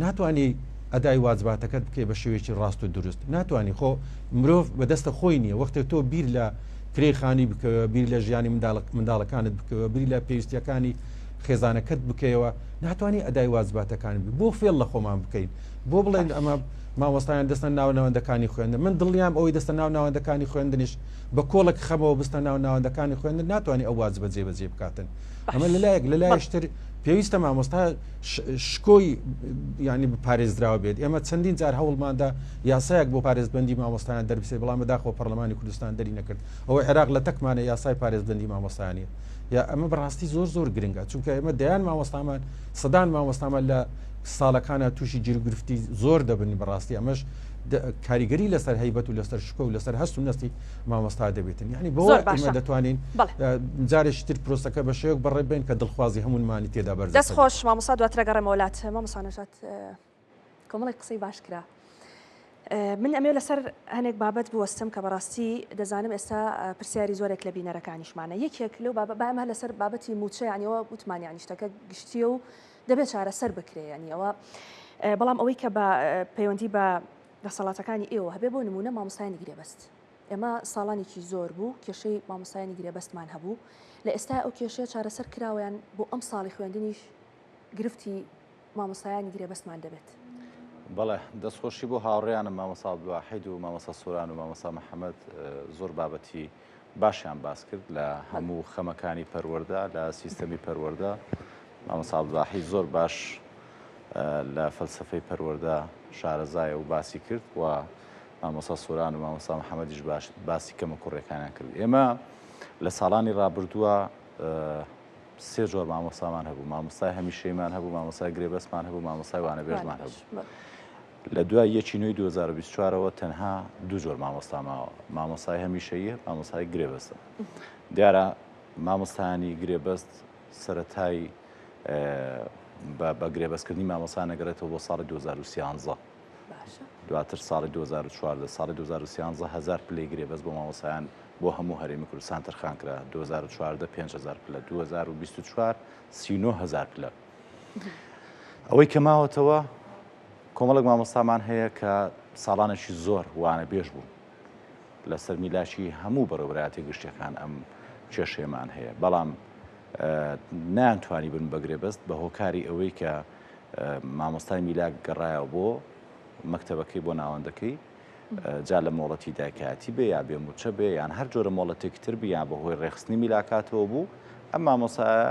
ناتوانی ئەدای واجباتەکەت بکەی بە شێوەیەکی ڕاست و دروست. ناتوانی خۆ مرۆڤ بە دەستە خۆی نییە. وەختێک تۆ بیر لە کرێی خانی بکەوە، بیر لە ژیانی منداڵەکانت بکەوە، بیر لە پێویستیەکانی خێزانەکەت بکەیەوە ناتوانانی ئەدای واجباتەکان بی بۆ فێڵ لە خۆمان بکەین بۆ بڵێن ئەمە مامۆستایان دەستە ناو ناوەندەکانی خوێندن من دڵنیام ئەوەی دەستە ناو ناوەندەکانی خوێندنیش بە کۆڵێک خەمەوە بستە ناو ناوەندەکانی خوێندن ناتوانانی ئەو واجبە جێبەجێ بکاتن ئەمە لەلایەک لەلایشتر پێویستە مامۆستا شکۆی ینی پارێزراوە بێت ئێمە چەندین جار هەوڵماندا یاسایەک بۆ پارێزبندی مامۆستایان دەربسێ بەڵام بەداخەوە پەرلەمانی کوردستان دەری نەکرد ئەوە عێراق لە تەکمانە یاسای پارێزبندی مامۆستایانی یا ئەمە بەڕاستی زۆر زۆر گرنگە چونکە ئێمە دەیان مامۆستامان سەدان مامۆستامان لە ساڵەکانە تووشی گیروگرفتی زۆر دەبن بەڕاستی ئەمەش کاریگەری لەسەر هەیبەت و لەسەر شکۆ و لەسەر هەست و نەستی مامۆستا دەبێتن یعنی بۆ ئێمە دەتوانین جارێکی تر پرۆسەکە بە شێوەک بەڕێ بین کە دڵخوازی هەموومانی تێدا بەرز دەست خۆش مامۆستا دواتر گەڕێمەوە لات مامۆستا نەژاد کۆمەڵێک قسەی باش کرا من ئەمێ لەسەر هەنێک بابەت بوەستم کە بەڕاستی دەزانم ئێستا پرسیاری زۆرێک لە بینەرەکانیشمانە یەکێک لەو بابە با ئەمە لەسەر بابەتی موچە یانیەوە وتمان یانی شتەکە گشتیە و دەبێت چارەسەر بکرێ یانیەوە بەڵام ئەوەی کە بە پەیوەندی بە دەسەڵاتەکانی ئێوە هەبێ بۆ نمونە مامۆستایانی گرێبەست ئێمە ساڵانێکی زۆر بوو کێشەی مامۆستایانی گرێبەستمان هەبوو لە ئێستا ئەو کێشەیە چارەسەر کراوەیان بۆ ئەم ساڵی خوێندنیش گرفتی مامۆستایانی گرێبەستمان دەبێت. بەڵێ دەستخۆشی بۆ هاوڕێیانم مامۆستا عەبدولواحید و مامۆستا سۆران و مامۆستا محەمەد زۆر بابەتی باشیان باس کرد لە هەموو خەمەکانی پەروەردە لە سیستەمی پەروەردە مامۆستا عەبدولواحید زۆر باش لە فەلسەفەی پەروەردە شارەزایە و باسی کرد و مامۆستا سۆران و مامۆستا محەمەدیش باش باسی کەمە کوڕەکانیان کرد ئێمە لە ساڵانی ڕابردووە سێ جۆر مامۆستامان هەبوو، مامۆستای هەمیشەیمان هەبوو، مامۆستای گرێبەستمان هەبوو، مامۆستای وانەبێژمان هەبوو. لە دوای یەکی نوێی 2024 ەوە تەنها دوو جۆر مامۆستا ماوە، مامۆستای هەمیشەیی، مامۆستای گرێبەستە. دیارە مامۆستایانی گرێبەست سەرەتای بە گرێبەستکردنی مامۆستا نەگەڕێتەوە بۆ ساڵی 2013. دواتر ساڵی 2014 ساڵی 2013 هەزار پلەی گرێبەست بۆ مامۆستایان بۆ هەموو هەرێمی کوردستان تەرخان کرا، 2014 5000 پلە، 2024 39000 پلە. ئەوەی کە ماوەتەوە کۆمەڵێک مامۆستامان هەیە کە ساڵانێکی زۆر وانەبێژ بوون لەسەر میلاکی هەموو بەڕێوەبەرایەتی گشتیەکان ئەم کێشەیەمان هەیە بەڵام نەیانتوانی بن بە گرێبەست بە هۆکاری ئەوەی کە مامۆستای میلاک گەڕایەوە بۆ مەکتەبەکەی بۆ ناوەندەکەی جا لە مۆڵەتی دایکایەتی بێ یا بێ موچە بێ یان هەر جۆرە مۆڵەتێکی تر بی یان بەهۆی ڕێخستنی میلاکاتەوە بوو ئەم مامۆسایە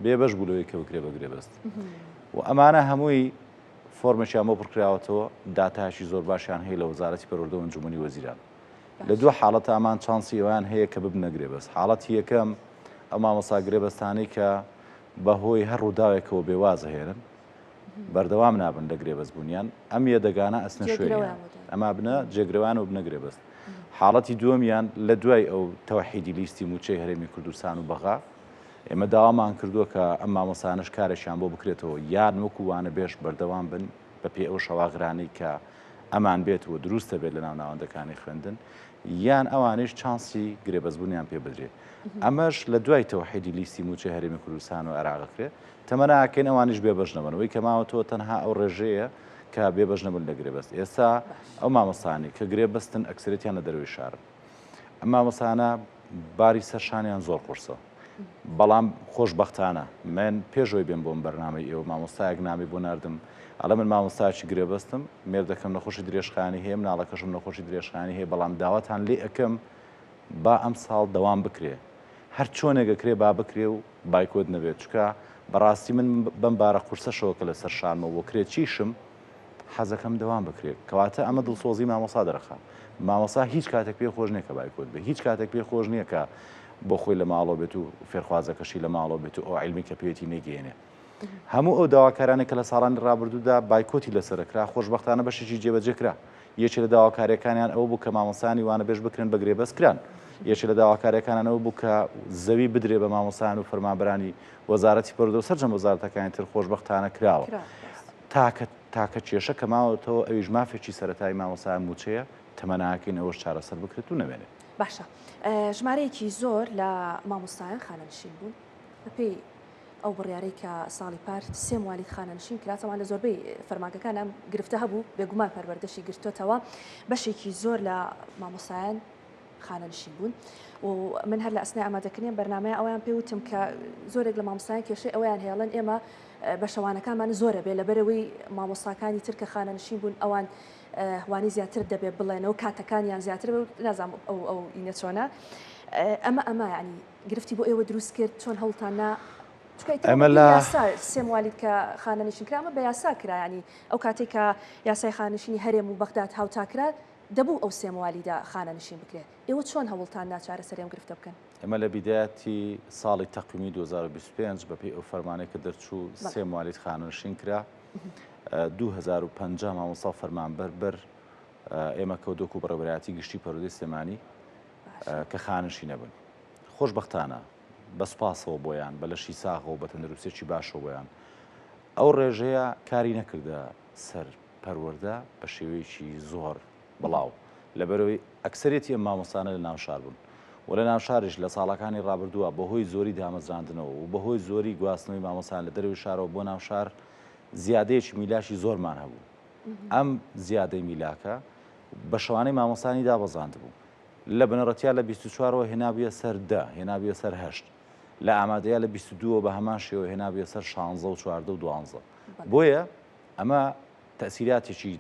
بێبەش بوو لەوەی کە بکرێ بە گرێبەست و ئەمانە هەمووی فۆرمێکیان بۆ پڕکراوەتەوە داتاشی زۆر باشیان هەیە لە وەزارەتی پەروەردە و ئەنجومەنی وەزیران لە دوو حاڵەتە ئەمان چانسی ئەویان هەیە کە ببنە گرێبەست حاڵەتی یەکەم ئەو مامۆستا گرێبەستانەی کە بەهۆی هەر ڕووداوێکەوە بێوازەهێنن بەردەوام نابن لە گرێبەست بوونیان ئەم یەدەگانە ئەچنە شوێنیان ئەما بنە جێگرەوان و بنە گرێبەست حاڵەتی دووەمیان لە دوای ئەو تەوحیدی لیستی موچەی هەرێمی کوردستان و بەغا ئێمە داوامان کردووە کە ئەم مامۆسانش کارێکیان بۆ بکرێتەوە یان وەکو وانە بێژ بەردەوام بن بە پێی ئەو شەواغرانەی کە ئەمان بێت و دروستە بێت لە ناو ناوەندەکانی خوێندن یان ئەوانیش چانسی گرێبەستبوونیان پێ بدرێت ئەمەش لە دوای تەوحیدی لیستی موچەی هەرێمی کوردستان و عێراقەکرێت تەمەنا ئەکەین ئەوانیش بێبەش نەبن ئەوەی کە ماوەتەوە تەنها ئەو ڕێژەیە کە بێبەش نەبن لە گرێبەست ئێستا ئەو مامۆستایانەی کە گرێبەستن ئەکسەرێتیان لە دەرەوەی شارن ئەم مامۆستایانە باری سەر شانیان زۆر قورسە بەڵام خۆشبەختانە من پێشەوەی بێم بۆم بەرنامەی ئێوە مامۆستایەک نامی بۆ ناردم ئەڵێ من مامۆستایەکی گرێبەستم مێردەکەم نەخۆشی درێژخایەنی هەیە مناڵەکەشم نەخۆشی درێژخایەنی هەیە بەڵام داواتان لێ ئەکەم با ئەمساڵ دەوام بکرێ هەر چۆنێک ئەکرێ با بکرێ و بایکۆت نەبێت چونکە بەڕاستی من بەم بارە قورسەشەوە کە لەسەر شانمە و کرێچیشم حەزەکەم دەوام بکرێت کەواتە ئەمە دڵسۆزی مامۆسا دەرەخا مامۆسا هیچ کاتێک پێ خۆش نییە کە بایکۆت بێ هیچ کاتێک پێ خۆش نییە کە بۆ خۆی لە ماڵەوە بێت و فێرخوازەکەشی لە ماڵەوە بێت و ئەو عیلمی کە پێیەتی نەگەیەنێ هەموو ئەو داواکارانەی کە لە ساڵانی ڕابردوودا بایکۆتی لەسەر کرا، خۆشبەختانە بەشێکی جێبەجێ کرا. یەکێ لە داواکارییەکانیان ئەوە بوو کە مامۆستایانی وانەبێژ بکرێن بە گرێبەست کران. یەکێ لە داواکارییەکانیان ئەوە بوو کە زەوی بدرێ بە مامۆستایان و فەرمانبەرانی وەزارەتی پەروەردە و سەرجەم وەزارەتەکانی تر خۆشبەختانە کراوە. تاکە تاکە کێشە کە ماوەتەوە ئەویش مافێکی سەرەتایی مامۆستایان مووچەیە، تەمەناکەین ئەوەش چارەسەر بکرێت و نەمێنێت. باشە ژمارەیەکی زۆر لە مامۆستایان خانەنشین بوون بەپێی ئەو بڕیارەی کە ساڵی پار سێ موالید خانەنشین کرا، تەوان لە زۆربەی فەرمانگەکان ئەم گرفتە هەبوو، بێگومان پەروەردەشی گرتۆتەوە، بەشێکی زۆر لە مامۆستایان خانەنشین بوون و من هەر لە ئەسنای ئامادەکردنی بەرنامەیە ئەویان پێ وتم کە زۆرێک لە مامۆستایان کێشەی ئەویان هەیەڵێن ئێمە بەشەوانەکانمان زۆرە بێ لەبەرەوەی مامۆستاکانی تر کە خانەنشین بوون ئەوان وانی زیاتر دەبێ بڵێنەوە کاتەکانیان زیاتر نازانم ئەو ئەو ئینە چۆنە ئەمە ئەمە ینی گرفتی بۆ ئێوە دروست کرد چۆن هەوڵتان نا ئەمە لە سێ موالید کە خانەنشین کرا ئەمە بە یاسا کرا ینی ئەو کاتێک کە یاسای خانشینی هەرێم و بەغداد هاوتا کرا دەبوو ئەو سێ موالیدە خانەنشین بکرێت ئێوە چۆن هەوڵتان دا چارەسەری ئەم گرفتە بکەن؟ ئێمە لە بیدایەتی ساڵی تەقویمی 2025 بەپێی ئەو فەرمانەی کە دەرچوو سێ موالید خانەنشین کرا 2050 مامۆستا و فەرمانبەر بەر ئێمە کەوتۆک و بەڕێوەبەرایەتی گشتی پەروەردەی سلێمانی کە خانەنشین نەبوون. خۆشبەختانە بە سوپاسەوە بۆیان بە لەشی ساغەوە بە تەندروستیەکی باشەوە بۆیان ئەو ڕێژەیە کاری نەکردە سەر پەروەردە بە شێوەیەکی زۆر بڵاو، لەبەرئەوەی ئەکسەرێتی ئەم مامۆستانە لە ناوشار بوون و لە ناوشاریش لە ساڵەکانی ڕابردووە بەهۆی زۆری دامەزراندنەوە و بەهۆی زۆری گواستنەوەی مامۆستایان لە دەرەوەی شارەوە بۆ ناوشار زیادەیەکی میلاکی زۆرمان هەبوو. ئەم زیادەی میلاکە بە شەوانەی مامۆستانی دابەزاندبوو. لە بنەڕەتیا لە 24 ەوە هێنابوویە سەر دە، هێنابوویە سەر هەشت. لە ئامادەیا لە 22 ەوە بە هەمان شێوە هێنابوویە سەر شانزە و چواردە و دوانزە. بۆیە ئەمە تەئسیراتێکی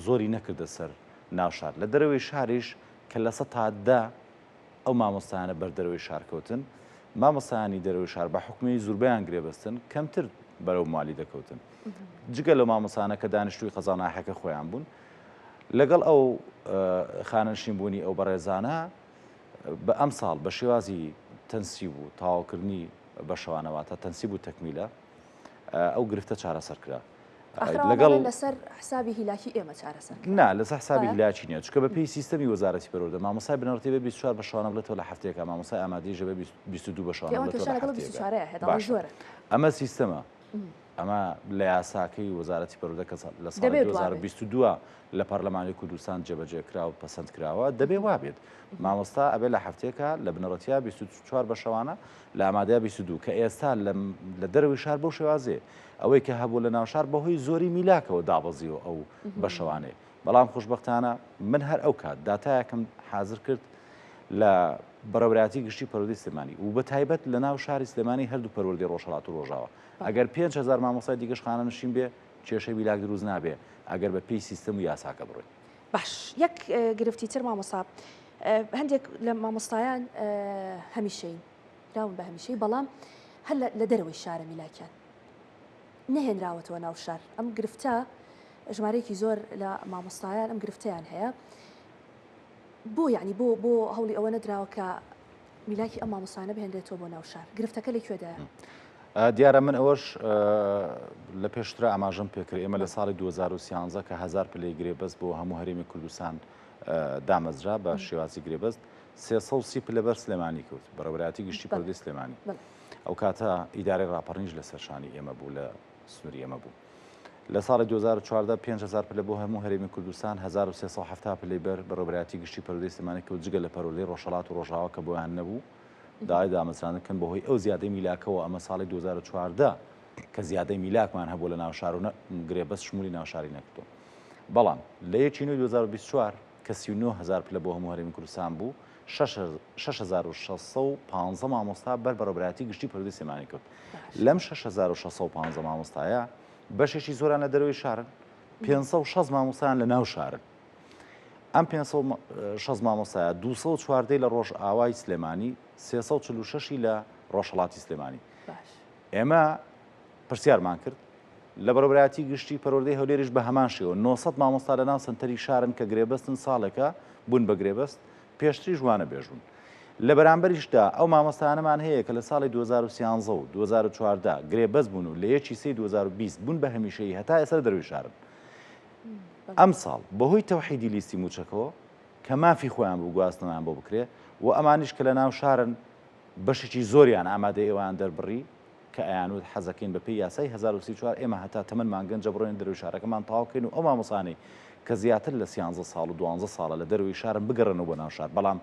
زۆری نەکردە سەر ناو شار. لە دەرەوەی شاریش کە 10% ئەو مامۆستایانە بەر دەرەوەی شار کەوتن، مامۆستایانی دەرەوەی شار بە حوکمی زوربەیان گرێبەستن کەمتر بەرەو موالی دەکەوتن. جگە لەو مامۆستانە کە دانیشتووی قەزا و ناحیەکە خۆیان بوون. لەگەڵ ئەو خانەنشین بوونی ئەو بەڕێزانە بە ئەمساڵ بە شێوازی تەنسیب و تەواوکردنی بەشەوانە واتە تەنسیب و تەکمیلە ئەو گرفتە چارەسەر کرا. لەگەڵ لەسەر حسابی هیلاکی ئێمە چارەسەر نا لەسەر حسابی هیلاکی نییە چونکە بە پێی سیستەمی وەزارەتی پەروەردە مامۆستای بنەڕەتی بێ 24 بە شەوانە بڵێتەوە لە هەفتەیەکە مامۆستای ئامادەیش بێ 22 بە شەوانە بڵێتەوە لە هەفتەیەکە ئەمە سیستەمە ئەمە لە یاساکەی وەزارەتی پەروەردە کە لە ساڵی 2022 لە پەرلەمانی کوردستان جێبەجێ کرا و پەسەند کراوە دەبێ وابێت مامۆستا ئەبێ لە هەفتەیەکە لە بنەڕەتیا 24 بە شەوانە لە ئامادەیا 22 کە ئێستا لە دەرەوەی شار بەو شێوازەیە ئەوەی کە هەبوو لە ناوشار بەهۆی زۆری میلاکەوە دابەزیوە ئەو بەشەوانەیە بەڵام خۆشبەختانە من هەر ئەو کات داتایەکم حازر کرد لە بەڕێوەبەرایەتی گشتی پەروەردەی سلێمانی و بە تایبەت لە ناو شاری سلێمانی هەردوو پەروەردەی ڕۆژهەڵات و ڕۆژاوا ئەگەر 5000 مامۆستای دیکەش خانەنشین بێ کێشەی میلاک دروست نابێ ئەگەر بە پێی سیستەم و یاساکە بڕۆین. باش یەک گرفتی تر مامۆستا هەندێک لە مامۆستایان هەمیشەین کراون بە هەمیشەی بەڵام هەر لە دەرەوەی شارە میلاکیان نەهێنراوەتەوە ناو شار ئەم گرفتە ژمارەیەکی زۆر لە مامۆستایان ئەم گرفتەیان هەیە بۆ یعنی بۆ بۆ هەوڵی ئەوە نەدراوە کە میلاکی ئەم مامۆستایانە بهێنرێتەوە بۆ ناو شار گرفتەکە لە کوێدایە؟ دیارە من ئەوەش لە پێشترا ئاماژەم پێکرد ئێمە لە ساڵی 2013 کە هزار پلەی گرێبەست بۆ هەموو هەرێمی کوردستان دامەزرا بە شێوازی گرێبەست 330 پلە بەر سلێمانی کەوت بەڕێوەبەرایەتی گشتی پەروەردەی سلێمانی ئەو کاتە ئیدارەی ڕاپەڕینیش لەسەر شانی ئێمە بوو لە سنووری ئێمە بوو لە ساڵی 2014 5000 پلە بۆ هەموو هەرێمی کوردستان 1370 پلەی بەر بەڕێوەبەرایەتی گشتی پەروەردەی سلێمانی کەوت جگە لە پەروەردەی ڕۆژهەڵات و ڕۆژاوا کە بۆیان نەبوو داوای دامەزراندن کەن بەهۆی ئەو زیادەی میلاکەوە ئەمە ساڵی 2014 کە زیادەی میلاکمان هەبوو لە ناوشار و گرێبەست شمولی ناوشاری نەکردو بەڵام لە یەکی نوێی 2024 کە 39 هزار پلە بۆ هەموو هەرێمی کوردستان بوو 6615 مامۆستا بەر بەڕێوەبەرایەتی گشتی پەروەردەی سلێمانی کەوت لەم 6615 مامۆستایە بەشێکی زۆران لە دەرەوەی شارن 560 مامۆستایان لە ناو شارن ئەم 560 مامۆستایە 214 لە ڕۆژئاوای سلێمانی 346 لە ڕۆژهەڵاتی سلێمانی ئێمە پرسیارمان کرد لە بەڕێوەبەرایەتی گشتی پەروەردەی هەولێریش بە هەمان شێوە 900 مامۆستا لە ناو سەنتەری شارن کە گرێبەستن ساڵێکە بوون بە گرێبەست پێشتریش وانەبێژ بوون. لە بەرامبەریشدا ئەو مامۆستایانەمان هەیە کە لە ساڵی 2013 و 2014 گرێبەست بوون و لە یەکی سێی 2020 بوون بە هەمیشەیی هەتا ئێستا لە دەرەوەی شارن. ئەمساڵ بەهۆی تەوحیدی لیستی مووچەکەوە کە مافی خۆیان بوو گواستنەوەیان بۆ بکرێ و ئەمانیش کە لە ناو شارن بەشێکی زۆریان ئامادەی ئەویان دەربڕی کە ئەیانوت حەزەکەین بە پێی یاسای 1034 ئێمە هەتا تەمەنمان گەنجە بڕۆینە دەرەوەی شارەکەمان تەواو کەین و ئەو مامۆستانەی کە زیاتر لە سیانزە ساڵ و دوانزە ساڵە لە دەرەوەی شارن بگەڕێنەوە بۆ ناو شار بەڵام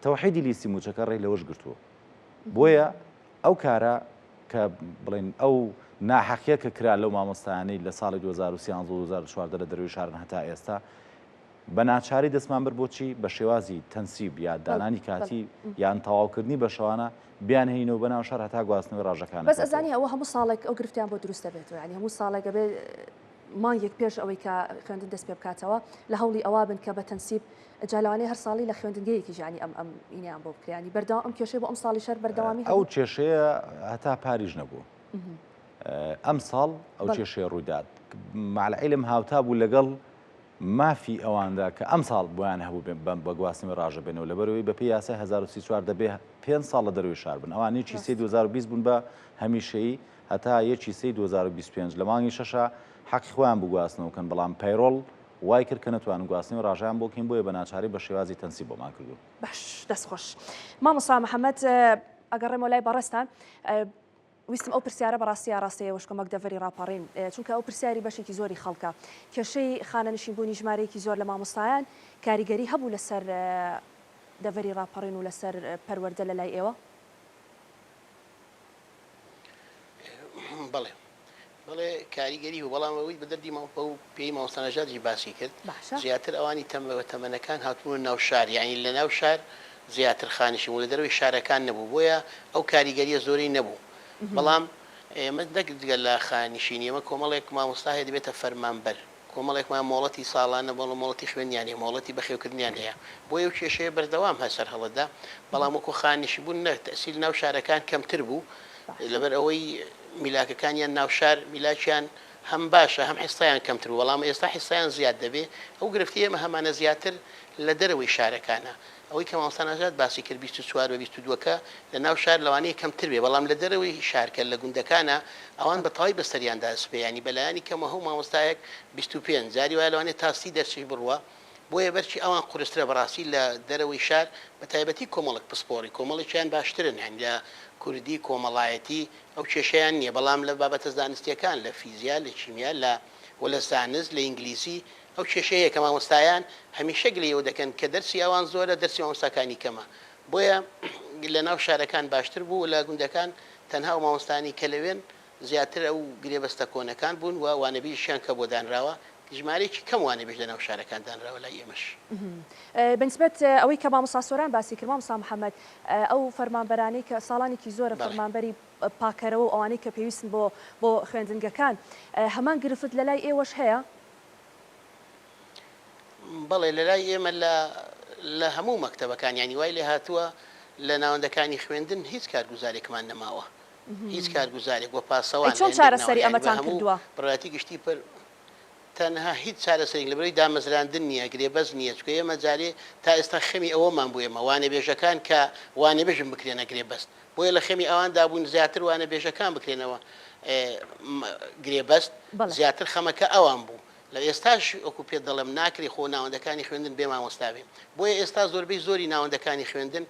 تەوحیدی لیستی مووچەکە ڕێی لەوەش گرتووە بۆیە ئەو کارە کە بڵێن ئەو ناحەقیە کە کرا لەو مامۆستایانەی لە ساڵی 2013 و 2014 لە دەرەوەی شارن هەتا ئێستا. بە ناچاری دەستمان برد بۆ چی؟ بە شێوازی تەنسیب یا دانانی کاتی یان تەواوکردنی بە شەوانە بیانهێنینەوە بە ناو شار هەتا گواستنەوەی ڕاژەکان بەس ئەزانی ئەوە هەموو ساڵێک ئەو گرفتیان بۆ دروست دەبێتەوە یانی هەموو ساڵێک ئەبێ مانگێک پێش ئەوەی کە خوێندن دەست پێ بکاتەوە لە هەوڵی ئەوە بن کە بە تەنسیب جا لەوانەیە هەر ساڵی لە خوێندنگەیەکیش یانی ئەم ئەم ئینیان بۆ بکرێ یانی بەردەوام ئەم کێشەی بۆ ئەم ساڵیش هەر بەردەوامی ئەو کێشەیە هەتا پاریش نەبوو ئەم ساڵ ئەو کێشەیە ڕوویدات مع العلم هاوتا بوو لەگەڵ مافی ئەواندا کە ئەمساڵ بۆیان هەبوو بە گواستنەوەی ڕاژە بێنەوە، لەبەرئەوەی بەپێی یاسای 1034 دەبێ پێنج ساڵ لە دەرەوەی شار بن، ئەوان یەکی سێی 2020 بوون بە هەمیشەیی هەتا یەکی سێی 2025 لە مانگی شەشا حەقی خۆیان بوو گواستنەوە بکەن، بەڵام payroll وای کرد کە نەتوانن گواستنەوەی ڕاژەیان بۆ بکەین، بۆیە بە ناچاری بە شێوازی تەنسیب بۆمان کردوون. باش دەست خۆش مامۆستا محەمەد ئەگەڕێمەوە لای بەڕێزتان. ویستم ئەو پرسیارە بەڕاستی ئاڕاستەی ئێوەش بکەم وەک دەڤەری ڕاپەڕین، چونکە ئەو پرسیاری بەشێکی زۆری خەڵکە. کێشەی خانەنشینبوونی ژمارەیەکی زۆر لە مامۆستایان کاریگەری هەبوو لەسەر دەڤەری ڕاپەڕین و لەسەر پەروەردە لەلای ئێوە؟ بەڵێ. بەڵێ کاریگەری هەبوو، بەڵام ئەوەی بە دەردی ماو بەو پێی مامۆستا نەژادیش باسی کرد، باشە. زیاتر ئەوانی تەمە بە تەمەنەکان هاتبوونە ناو شار، یانی لە ناو شار زیاتر خانشین بوو، لە دەرەوەی شارەکان نەبوو، بۆیە ئەو کاریگەرییە زۆرەی نەبوو. بەڵام ئێمە نەک جگە لە خانشینی، ئێمە کۆمەڵێک مامۆستا هەیە دەبێتە فەرمانبەر، کۆمەڵێکمان مۆڵەتی ساڵانە بەڵام مۆڵەتی خوێندنیان هەیە، مۆڵەتی بەخێوکردنیان هەیە، بۆیە ئەو کێشەیە بەردەوام هەر سەرهەڵدەدا، بەڵام وەکو خانشین بوون نە، تەئسیر ناو شارەکان کەمتر بوو، لەبەر ئەوەی میلاکەکانیان ناوشار میلاکیان هەم باشە هەم حیسەیان کەمتر بوو بەڵام ئێستا حیسەیان زیاد دەبێ ئەو گرفتی ئێمە هەمانە زیاتر لە دەرەوەی شارەکانە ئەوەی کە مامۆستا نەژاد باسی کرد 24 بە 22 کە لە ناو شار لەوانەیە کەمتر بێ بەڵام لە دەرەوەی شار کە لە گوندەکانە ئەوان بە تەواوی بەسەریاندا سپێ یانی بەلایەنی کەمەوە هەو مامۆستایەک 25 جاری وایە لەوانەیە تا 30 دەرسیش بڕوا بۆیە بەرچی ئەوان قورسترە بەڕاستی لە دەرەوەی شار بە تایبەتی کۆمەڵک پسپۆڕی کۆمەڵێکیان باشترن یانی لە کوردی کۆمەڵایەتی ئەو کێشەیان نیە بەڵام لە بابەتە زانستیەکان لە فیزیا لە کیمیا لە وە لە زانست لە ئینگلیزی ئەو کێشەیە هەیە کە مامۆستایان هەمیشە گلەی ئەوە دەکەن کە دەرسی ئەوان زۆرە دەرسی مامۆستاکانی کەمە بۆیە لە ناو شارەکان باشتر بوو و لە گوندەکان تەنها ئەو مامۆستایانەی کە لەوێن زیاتر ئەو گرێبەستە کۆنەکان بوون و وانەبێژیشیان کە بۆ دانراوە، ژمارەیەکی کەم وانەبێژ لەناو شارەکان دانراوە لای ئێمەش. بەنسبەت ئەوەی کە مامۆستا سۆران باسی کرد، مامۆستا محەمەد، ئەو فەرمانبەرانەی کە ساڵانێکی زۆرە فەرمانبەری پاکەرەوە و ئەوانەی کە پێویستن بۆ بۆ خوێندنگەکان، هەمان گرفت لەلای ئێوەش هەیە؟ بەڵێ لەلای ئێمە لە لە هەموو مەکتەبەکان یانی وای لێهاتووە لە ناوەندەکانی خوێندن هیچ کارگوزارێکمان نەماوە. هیچ کارگوزارێک وە ئەی پاسەوان چۆن لە هەندێک چارەسەری ناوەند یانی بە ئەمەتان هەموو کردووە؟ بڕایەتی گشتی پر تەنها هیچ چارەسەرێک لەبەرەی دامەزراندن نییە گرێبەست نییە چونکە ئێمە جارێ تا ئێستا خەمی ئەوەمان بوو ئێمە وانەبێژەکان کە وانەبێژن بکرێنە گرێبەست بۆیە لە خەمی ئەواندا بووین زیاتر وانەبێژەکان بکرێنەوە گرێبەست بەڵێ. زیاتر خەمەکە ئەوان بوو لە ئێستاش وەکو پێت دەڵێم ناکرێ خۆ ناوەندەکانی خوێندن بێ مامۆستا بێ بۆیە ئێستا زۆربەی زۆری ناوەندەکانی خوێندن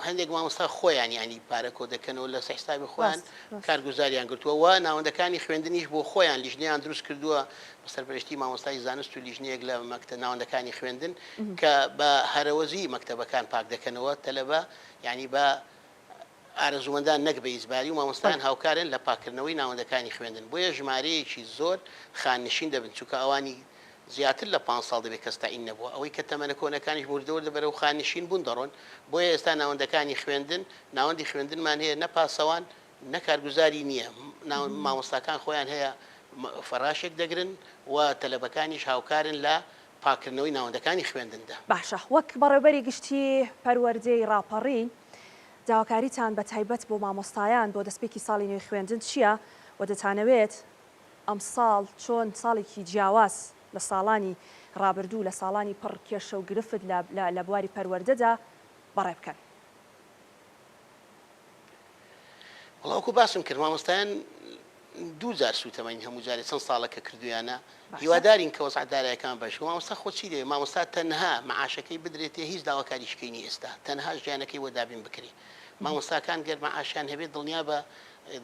هەندێک مامۆستا خۆیان یانی پارە کۆدەکەنەوە لەسەر حسابی خۆیان کارگوزاریان گرتووە و ناوەندەکانی خوێندنیش بۆ خۆیان لیژنەیان دروست کردووە بە سەرپەرشتی مامۆستای زانست و لیژنەیەک لە مەکتە ناوەندەکانی خوێندن کە بە هەرەوەزی مەکتەبەکان پاک دەکەنەوە تەلەبە یانی بە ئارەزوومەندان نەک بە ئیجباری و مامۆستایان هاوکارن لە پاککردنەوەی ناوەندەکانی خوێندن بۆیە ژمارەیەکی زۆر خاننشین دەبن چونکە ئەوانی زیاتر لە پانز ساڵ دەبێت کەس تەعین نەبووە، ئەوەی کە تەمەنە کۆنەکانیش وردە وردە بەرەو خاننشین بوون دەڕۆن، بۆیە ئێستا ناوەندەکانی خوێندن، ناوەندی خوێندنمان هەیە نە پاسەوان نە کارگوزاری نییە، مامۆستاکان خۆیان هەیە فەراشێک دەگرن و تەلەبەکانیش هاوکارن لە پاککردنەوەی ناوەندەکانی خوێندندا. باشە وەک بەڕێوبەری گشتی پەروەردەی ڕاپەڕین داواکاریتان بە تایبەت بۆ مامۆستایان بۆ دەستپێکی ساڵی نوێی خوێندن چییە و دەتانەوێت ئەمساڵ چۆن ساڵێکی جیاواز لە ساڵانی ڕابردوو، لە ساڵانی پڕ کێشە و گرفت لە لە بواری پەروەردەدا بەڕێ بکەن؟ وەڵا وەکو باسم کرد مامۆستایان دوو جار سوتەمەنی هەموو جارێ چەند ساڵە کە کردویانە هیوادارین کە وەزع دارایەکان باش بێ مامۆستا خۆ چی دەوێ مامۆستا تەنها معاشەکەی بدرێتێ هیچ داواکاریشکەی نیە ئێستا تەنها ژیانەکەی بۆ دابین بکرێ مامۆستاکان گەر مەعاشیان هەبێت دڵنیابە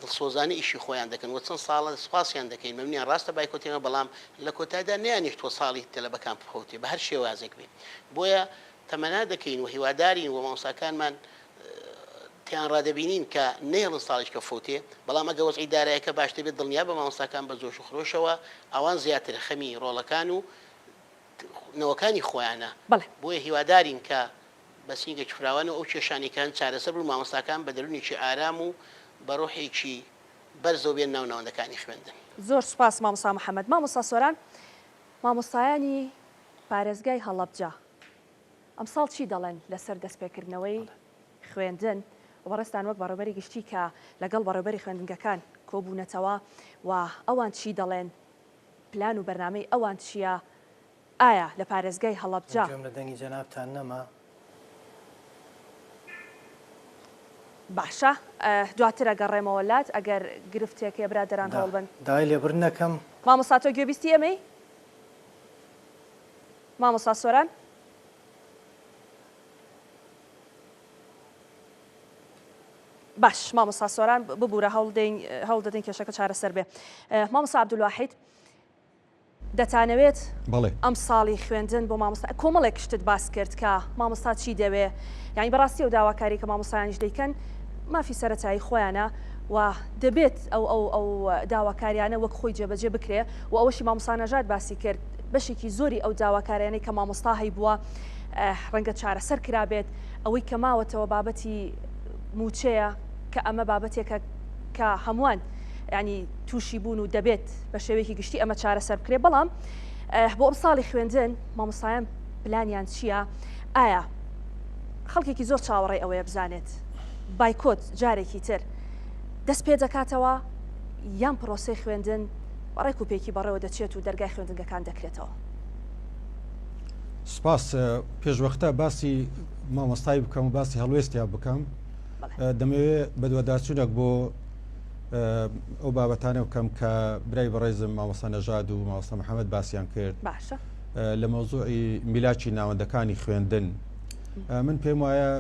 دڵسۆزانە ئیشی خۆیان دەکەن و چەند ساڵە سوپاسیان دەکەین مەمنیان ڕاستە بایکۆتیان بەڵام لە کۆتایدا نەیانهێشتووە ساڵی تەلەبەکان بفەوتێ بە هەر شێوازێک بێ بۆیە تەمەنا دەکەین و هیوادارین و مامۆستاکانمان تیان ڕادەبینین کە نەیەڵن ساڵیشکە فەوتێ بەڵام ئەگە وەزعی دارایەکە باشتر بێت دڵنیابە مامۆستاکان بە جۆش و خرۆشەوە ئەوان زیاتر خەمی ڕۆڵەکان و. نەوەکانی خۆیانە، بەڵێ. بۆیە هیوادارین کە بە سینگێکی فراوانەوە ئەو کێشانەی کە هەن چارەسەر بن و مامۆستاکان بە دەروونێکی ئارام و بە ڕۆحێکی بەرزەوە بێن ناو ناوەندەکانی خوێندن. زۆر سوپاس مامۆستا محەمەد. مامۆستا سۆران، مامۆستایانی پارێزگای هەڵەبجە ئەمساڵ چی دەڵێن لەسەر دەستپێکردنەوەی خوێندن و بەڕێزتان وەک بەڕێوبەری گشتی کە لەگەڵ بەڕێوبەری خوێندنگەکان کۆبوونەتەوە و ئەوان چی دەڵێن، پلان و بەرنامەی ئەوان چییە، ئایا لە پارێزگای هەڵەبجە. گوێم لە دەنگی جەنابتان نەما. باشە دواتر ئەگەڕێمەوە لات ئەگەر گرفتێک هەیە برادەران هەوڵ بەن. داوای لێبوردن ئەکەم. مامۆستا تۆ گوێبیستی ئێمەی؟ مامۆستا سۆران؟ باش مامۆستا سۆران ببورە هەوڵ دەین هەوڵ دەدەین کێشەکە چارەسەر بێ مامۆستا عەبدولواحید دەتانەوێت بەڵێ. ئەم ساڵی خوێندن بۆ مامۆستا کۆمەڵێک شتت باس کرد کە مامۆستا چی دەوێ یانی بەڕاستی ئەو داواکاری کە مامۆستایانیش دەیکەن مافی سەرەتایی خۆیانە و دەبێت ئەو ئەو ئەو داواکاریانە وەک خۆی جێبەجێ بکرێ و ئەوەشی مامۆستا نەژاد باسی کرد بەشێکی زۆری ئەو داواکاریانەی کە مامۆستا هەیبووە ڕەنگە چارەسەر کرابێت ئەوەی کە ماوەتەوە بابەتی مووچەیە کە ئەمە بابەتێکە کە هەمووان ینی تووشی بوون و دەبێت بە شێوەیەکی گشتی ئەمە چارەسەر بکرێت بەڵام بۆ ئەم ساڵی خوێندن مامۆستایان پلانیان چییە؟ ئایا خەڵکێکی زۆر چاوەڕێی ئەوەیە بزانێت بایکۆت جارێکی تر دەست پێ دەکاتەوە یان پرۆسەی خوێندن بە ڕێک و پێکی بەڕێوە دەچێت و دەرگای خوێندنگەکان دەکرێتەوە؟ سپاس پێشوەختە باسی مامۆستای بکەم و باسی هەڵوێستیان بکەم دەمەوێ بەدواداچوونێک بۆ ئەو بابەتانە بکەم کە برای بەڕێزم مامۆستا نەژاد و مامۆستا محەممەد باسییان کرد باشە لە مەوزوعی میلاکی ناوەندەکانی خوێندن من پێم وایە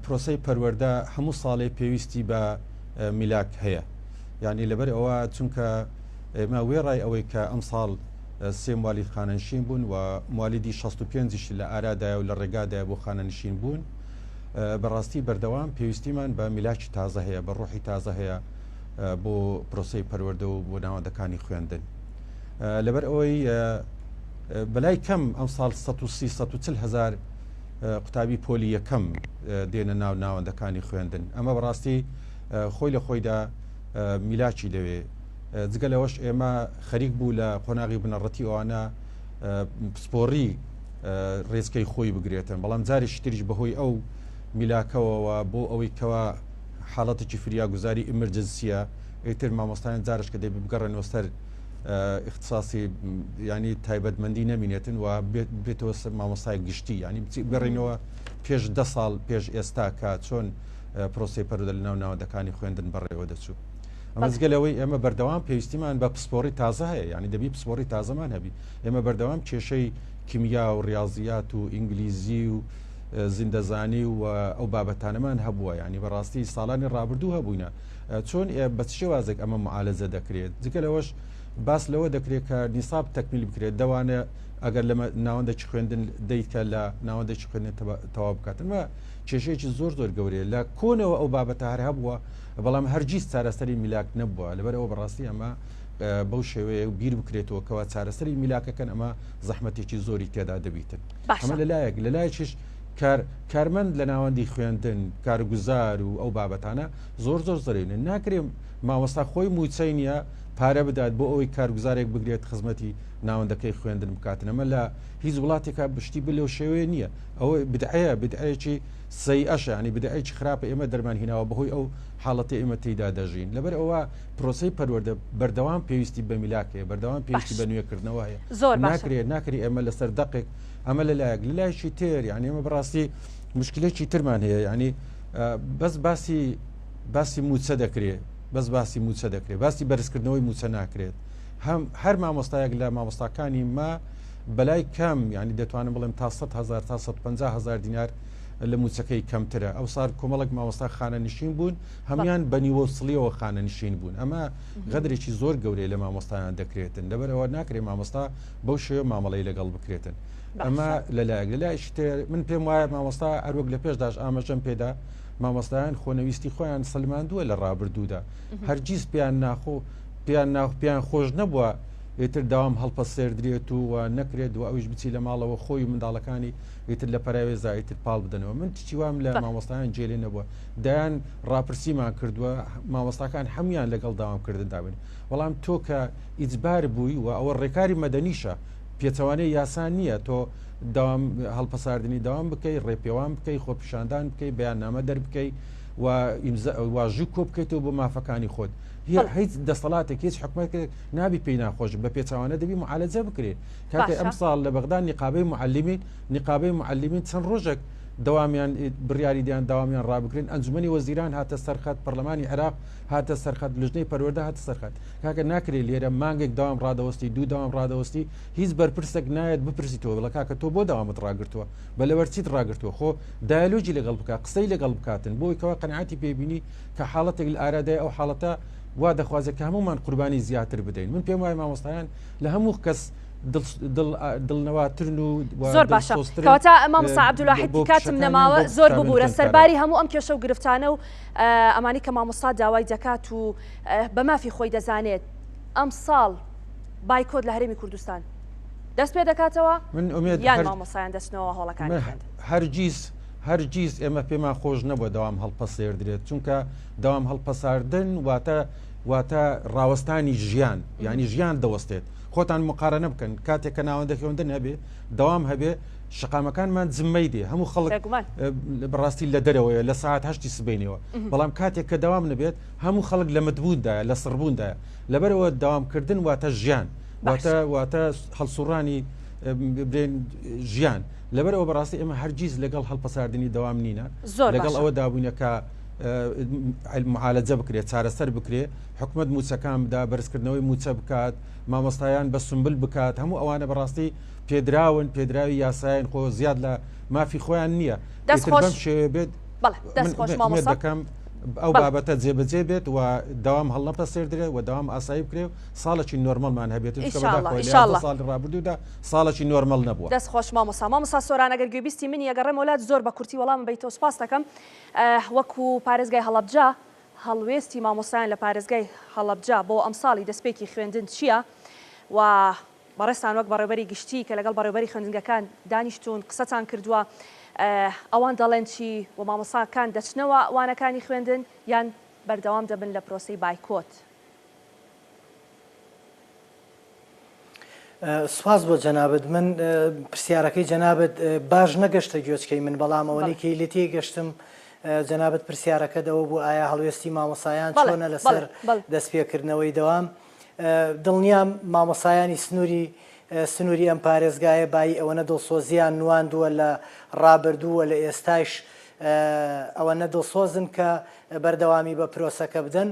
پرۆسەی پەروەردە هەموو ساڵێ پێویستی بە میلاک هەیە یعنی لەبەر ئەوە چونکە ئێمە وێڕای ئەوەی کە ئەم ساڵ سێ موالید خانەنشین بوون و موالیدی 65یش لە ئارادایە و لە ڕێگادایە بۆ خانەنشین بوون بەڕاستی بەردەوام پێویستیمان بە میلاکی تازە هەیە، بە ڕۆحی تازە هەیە بۆ پرۆسەی پەروەردە و بۆ ناوەندەکانی خوێندن. لەبەر ئەوەی بەلای کەم ئەم ساڵ 130 هزار قوتابی پۆلی یەکەم دێنە ناو ناوەندەکانی خوێندن. ئەمە بەڕاستی خۆی لە خۆیدا میلاکی دەوێ. جگە لەوەش ئێمە خەریک بوو لە قۆناغی بنەڕەتی ئەوانە پسپۆڕی ڕێچکەی خۆی بگرێتن، بەڵام جارێکی تریش بەهۆی ئەو میلاکەوەوە بۆ ئەوەی کەوا حاڵەتێکی فریاگوزاری ئیمرجنسیە ئیتر مامۆستایان جارش کە دەبی بگەڕێنەوە سەر ئیختساسی ینی تایبەتمەندی نەمینێتن و بێتەوە سەر مامۆستای گشتی ینی بگەڕێنەوە پێش دە ساڵ پێش ئێستا کە چۆن پرۆسەی پەروەردە لەناو ناوەندەکانی خوێندن بەڕێوە دەچوو. ئەمە جگە لەوەی ئێمە بەردەوام پێویستیمان بە پسپۆڕی تازە هەیە یعنی دەبی پسپۆڕی تازەمان هەبی ئێمە بەردەوام کێشەی کیمیا و ڕاضیات و ئینگلیزی و زیندەزانی و ئەو بابەتانەمان هەبووە ینی بەڕاستی ساڵانی ڕابردوو هەبووینە چۆن بە چ شێوازێک ئەمە معالەجە دەکرێت جگە لەوەش باس لەوە دەکرێت کە نیساب تەکمیل بکرێت دەوانە ئەگەر لە ناوەندێکی خوێندن دەیت کە لە ناوەندێکی خوێندن تەواو بکاتن کێشەیەکی زۆر زۆر گەورەیە لە کۆنەوە ئەو بابەتە هەر هەبووە بەڵام هەرگیز چارەسەری میلاک نەبووە لەبەر ئەوە بەڕاستی ئەمە بەو شێوەیە بیر بکرێتەوە کەوا چارەسەری میلاکەکەن ئەمە زەحمەتێکی زۆری تێدا دەبیتن ئەمە لەلایەک لەلایەکیش کار کارمەند لە ناوەندی خوێندن کارگوزار و ئەو بابەتانە زۆر زۆر زەرینە ناکرێ مامۆستا خۆی موچەی نییە پارە بدات بۆ ئەوەی کارگوزارێک بگرێت خزمەتی ناوەندەکەی خوێندن بکاتن ئەمە لە هیچ وڵاتێکا بشتی بلەو شێوەیە نییە ئەوە بدعەیە بدعەیەکی سەیئەشە یانی بدعەیەکی خراپە ئێمە دەرمان هیناوە بەهۆی ئەو حاڵەتەی ئێمە تێیدا دەژین لەبەر ئەوە پرۆسەی پەروەردە بەردەوام پێویستی بە میلاک هەیە بەردەوام پێویستی باش بە نوێکردنەوە هەیە زۆر باشە ناکرێت ناکرێت ئێمە لەسەر دەقێک ئەمە لەلایەک لەلایەکی تر یعنی ئێمە بەڕاستی مشکلێکی ترمان هەیە یعنی بەس باسی باسی موچە دەکرێت بەس باسی موچە دەکرێت باسی بەرزکردنەوەی موچە ناکرێت هەم هەر مامۆستایەک لە مامۆستاکانی ما بەلای کەم یانی دەتوانم بڵێم تا 100 هەزار تا 150 هەزار دینار لە مووچەکەی کەمترە ئەوسار کۆمەڵک مامۆستا خانەنشین بوون هەموان بە نیوە سڵیەوە خانەنشین بوون ئەمە غەدرێکی زۆر گەورەیە لە مامۆستایان دەکرێتن لەبەرەوە ناکرێ مامۆستا بەو شێوە مامەڵەی لەگەڵ بکرێتن ئەمە لەلایەک لەلایەکی تر من پێم وایە مامۆستا هەروەک لە پێشداش ئاماژەم پێدا مامۆستایان خۆنەویستی خۆیان سەلماندووە لە ڕابردوودا هەرگیز پێیان ناخۆ پێیان ناخ پێیان خۆش نەبووە. ئیتر داوام هەڵپەسێردرێت و نەکرێت و ئەویش بچی لە ماڵەوە خۆی و منداڵەکانی ئیتر لە پەراوێزا ئیتر پاڵ بدەنەوە. من تچی وام لە مامۆستایان جێ لێ نەبووە. دەیان ڕاپرسیمان کردووە، مامۆستاکان هەموویان لەگەڵ داوامکردندا بوون. بەڵام تۆ کە ئیجبار بووی و ئەوە ڕێکاری مەدەنیشە، پێچەوانەی یاسا نییە تۆ داوام هەڵپەساردنی داوام بکەی، ڕێپێوان بکەی، خۆپیشاندان بکەی، بەیاننامە دەربکەی و واژوو کۆ بکەیتەوە بۆ مافەکانی خۆت. هیچ دەسەڵاتێک، هیچ حکومەتێک نابی پێی ناخۆش بە پێچەوانە دەبی معالەجە بکرێ. کاتێ ئەمساڵ لە بەغدا نیقابەی معلمین نیقابەی معلمین چەند ڕۆژێک دەوامیان بڕیاری دیان داوامیان ڕابگرن ئەنجومەنی وەزیران هاتە سەرخەت پەرلەمانی عێراق هاتە سەرخەت لژنەی پەروەردە هاتە سەرخەت کاکە ناکرێ لێرە مانگێک داوام ڕادەوەستی دوو داوام ڕادەوەستی هیچ بەرپرسێک نایەت بپرسی تۆ بڵێ کاکە تۆ بۆ داوامت ڕاگرتووە بە لەبەر چیت ڕاگرتووە خۆ دایالۆگی لەگەڵ بکە قسەی لەگەڵ بکاتن بۆی کەوا قەناعەتی پێبینی کە حاڵەتێک لە ئارادای ئەو حاڵەتە وا دەخوازێت کە هەمومان قوربانی زیاتر بدەین من پێم وایە مامۆستایان لە هەموو کەس دڵنەواترن و زۆر باشە کەواتە مامۆستا عەبدولواحید کاتم نەماوە زۆر ببوورە سەرباری هەموو ئەم کێشە و گرفتانە و ئەمانی کە مامۆستا داوای دەکات و بە مافی خۆی دەزانێت ئەمساڵ بایکۆت لە هەرێمی کوردستان دەست پێ دەکاتەوە من ئومێد یان مامۆستایان دەچنەوە هۆڵەکانی خوێندن؟ هەرگیز هەرگیز ئێمە پێمان خۆش نەبووە دەوام هەڵپەسێردرێت چونکە دەوام هەڵپەساردن واتە واتە ڕاوەستانی ژیان یعنی ژیان دەوەستێت خۆتان مقارنە بکەن کاتێک کە ناوەندە خوێندن هەبێ دەوام هەبێ شقامەکانمان جمەی دێ هەموو خەڵک بەڕاستی لە دەرەوەیە لە ساعت هەشتی سبینەوە بەڵام کاتێک کە دەوام نەبێت هەموو خەڵک لە متبووندایە لە سڕبووندایە لەبەرەوە داوامکردن واتە ژیان واتە واتە هەڵسوڕانی برێن ژیان لەبەرەوە بەڕاستی ئێمە هەرگیز لەگەڵ هەڵپەساردنی دەوام نینە لەگەڵ ئەوە دابووینە کە معالەجە بکرێت چارەسەر بکرێ حکومت موچەکان بدا بەرزکردنەوەی موچە بکات مامۆستایان بە سمبل بکات هەموو ئەوانە بەڕاستی پێدراون پێدراوی یاسایان خۆ زیاد لە مافی خۆیان نییە دەست خۆش شێوێ بێت دەست خۆش مامۆستا دەکەم ئەو بابەتە جێبەجێ بێت و داوام هەڵنەپەسێردرێت و داوام ئاسایی بکرێ و ساڵێکی نۆرمەڵمان هەبێت ساڵی ڕابردوودا ساڵێکی نۆرمەڵ نەبووە. دەست خۆش مامۆستا. مامۆستا سۆران ئەگەر گوێبیستی منی ئەگەڕێمەوە لات زۆر بە کورتی وەڵامم بەیتەوە سوپاست دەکەم. وەکو پارێزگای هەڵەبجە هەڵوێستی مامۆستایان لە پارێزگای هەڵەبجە بۆ ئەمساڵی دەستپێکی خوێندن چییە و بەڕێزتان وەک بەڕێوبەری گشتی کە لەگەڵ بەڕێوبەری خوێندنگەکان دانیشتوون قسەتان کردووە ئەوان دەڵێن چی و مامۆستاکان دەچنەوە وانەکانی خوێندن یان بەردەوام دەبن لە پرۆسەی بایکۆت؟ سوپاس بۆ جەنابت من پرسیارەکەی جەنابت باش نەگەشتە گوێچکەی من بەڵام ئەوەنەی کەی لێ تێگەشتم جەنابت پرسیارەکەت ئەوە بوو ئایا هەڵوێستی مامۆسایان چۆنە لەسەر دەستپێکردنەوەی دەوام دڵنیام مامۆسایانی سنووری سنووری ئەم پارێزگایە بایی ئەوەنە دڵسۆزیان نواندووە لە ڕابردوو و لە ئێستایش ئەوەنە دڵسۆزن کە بەردەوامی بە پرۆسەکە بدەن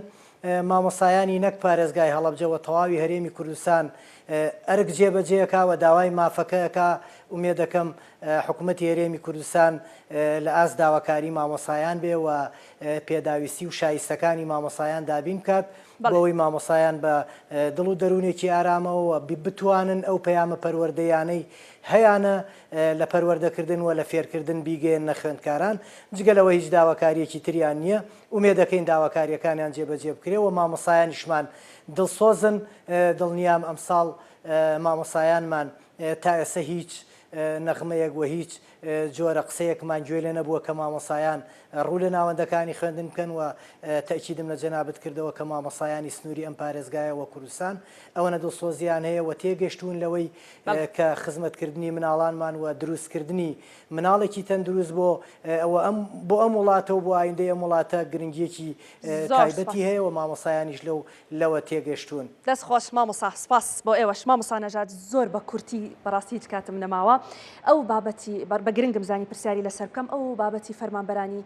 مامۆستایانی نەک پارێزگای هەڵەبجە وە تەواوی هەرێمی کوردستان ئەرک جێبەجێ ئەکا و داوای مافەکە ئەکا، ئومێدەکەم حکومەتی هەرێمی کوردستان لە ئاست داواکاری مامۆستایان بێ و پێداویستی و شایستەکانی مامۆستایان دابین بکات بۆ ئەوەی مامۆستایان بە دڵ و دەروونێکی ئارامەوە و بتوانن ئەو پەیامە پەروەردەییانەی هەیانە لە پەروەردەکردن و لە فێرکردن بیگەیەننە خوێندکاران، جگە لەوە هیچ داواکارییەکی تریان نییە. ئومێدەکەین داواکارییەکانیان جێبەجێ بکرێ و مامۆستایانیشمان دڵسۆزن، دڵنیام ئەمساڵ مامۆستایانمان تا ئێستا هیچ نەغمەیەک و هیچ جۆرە قسەیەکمان گوێ لێ نەبووە کە مامۆستایان ڕوو لە ناوەندەکانی خوێندن بکەن و تەئکیدم لە جەنابت کردەوە کە مامۆستایانی سنووری ئەم پارێزگایە و کوردستان ئەوەنە دڵسۆزییان هەیە و تێگەشتوون لەوەی کە خزمەتکردنی مناڵانمان و دروستکردنی مناڵێکی تەندروست بۆ ئەوە ئەم بۆ ئەم وڵاتە و بۆ ئایندەی ئەم وڵاتە گرنگیەکی تایبەتی هەیە و مامۆستایانیش لەو لەوە تێگەشتوون. دەست خۆش مامۆستا سپاس بۆ ئێوەش مامۆستا نەژاد زۆر بە کورتی بەڕاستی هیچ کاتم نەماوە ئەو بابەتی بە گرنگم زانی پرسیاری لەسەر بکەم ئەو بابەتی فەرمانبەرانی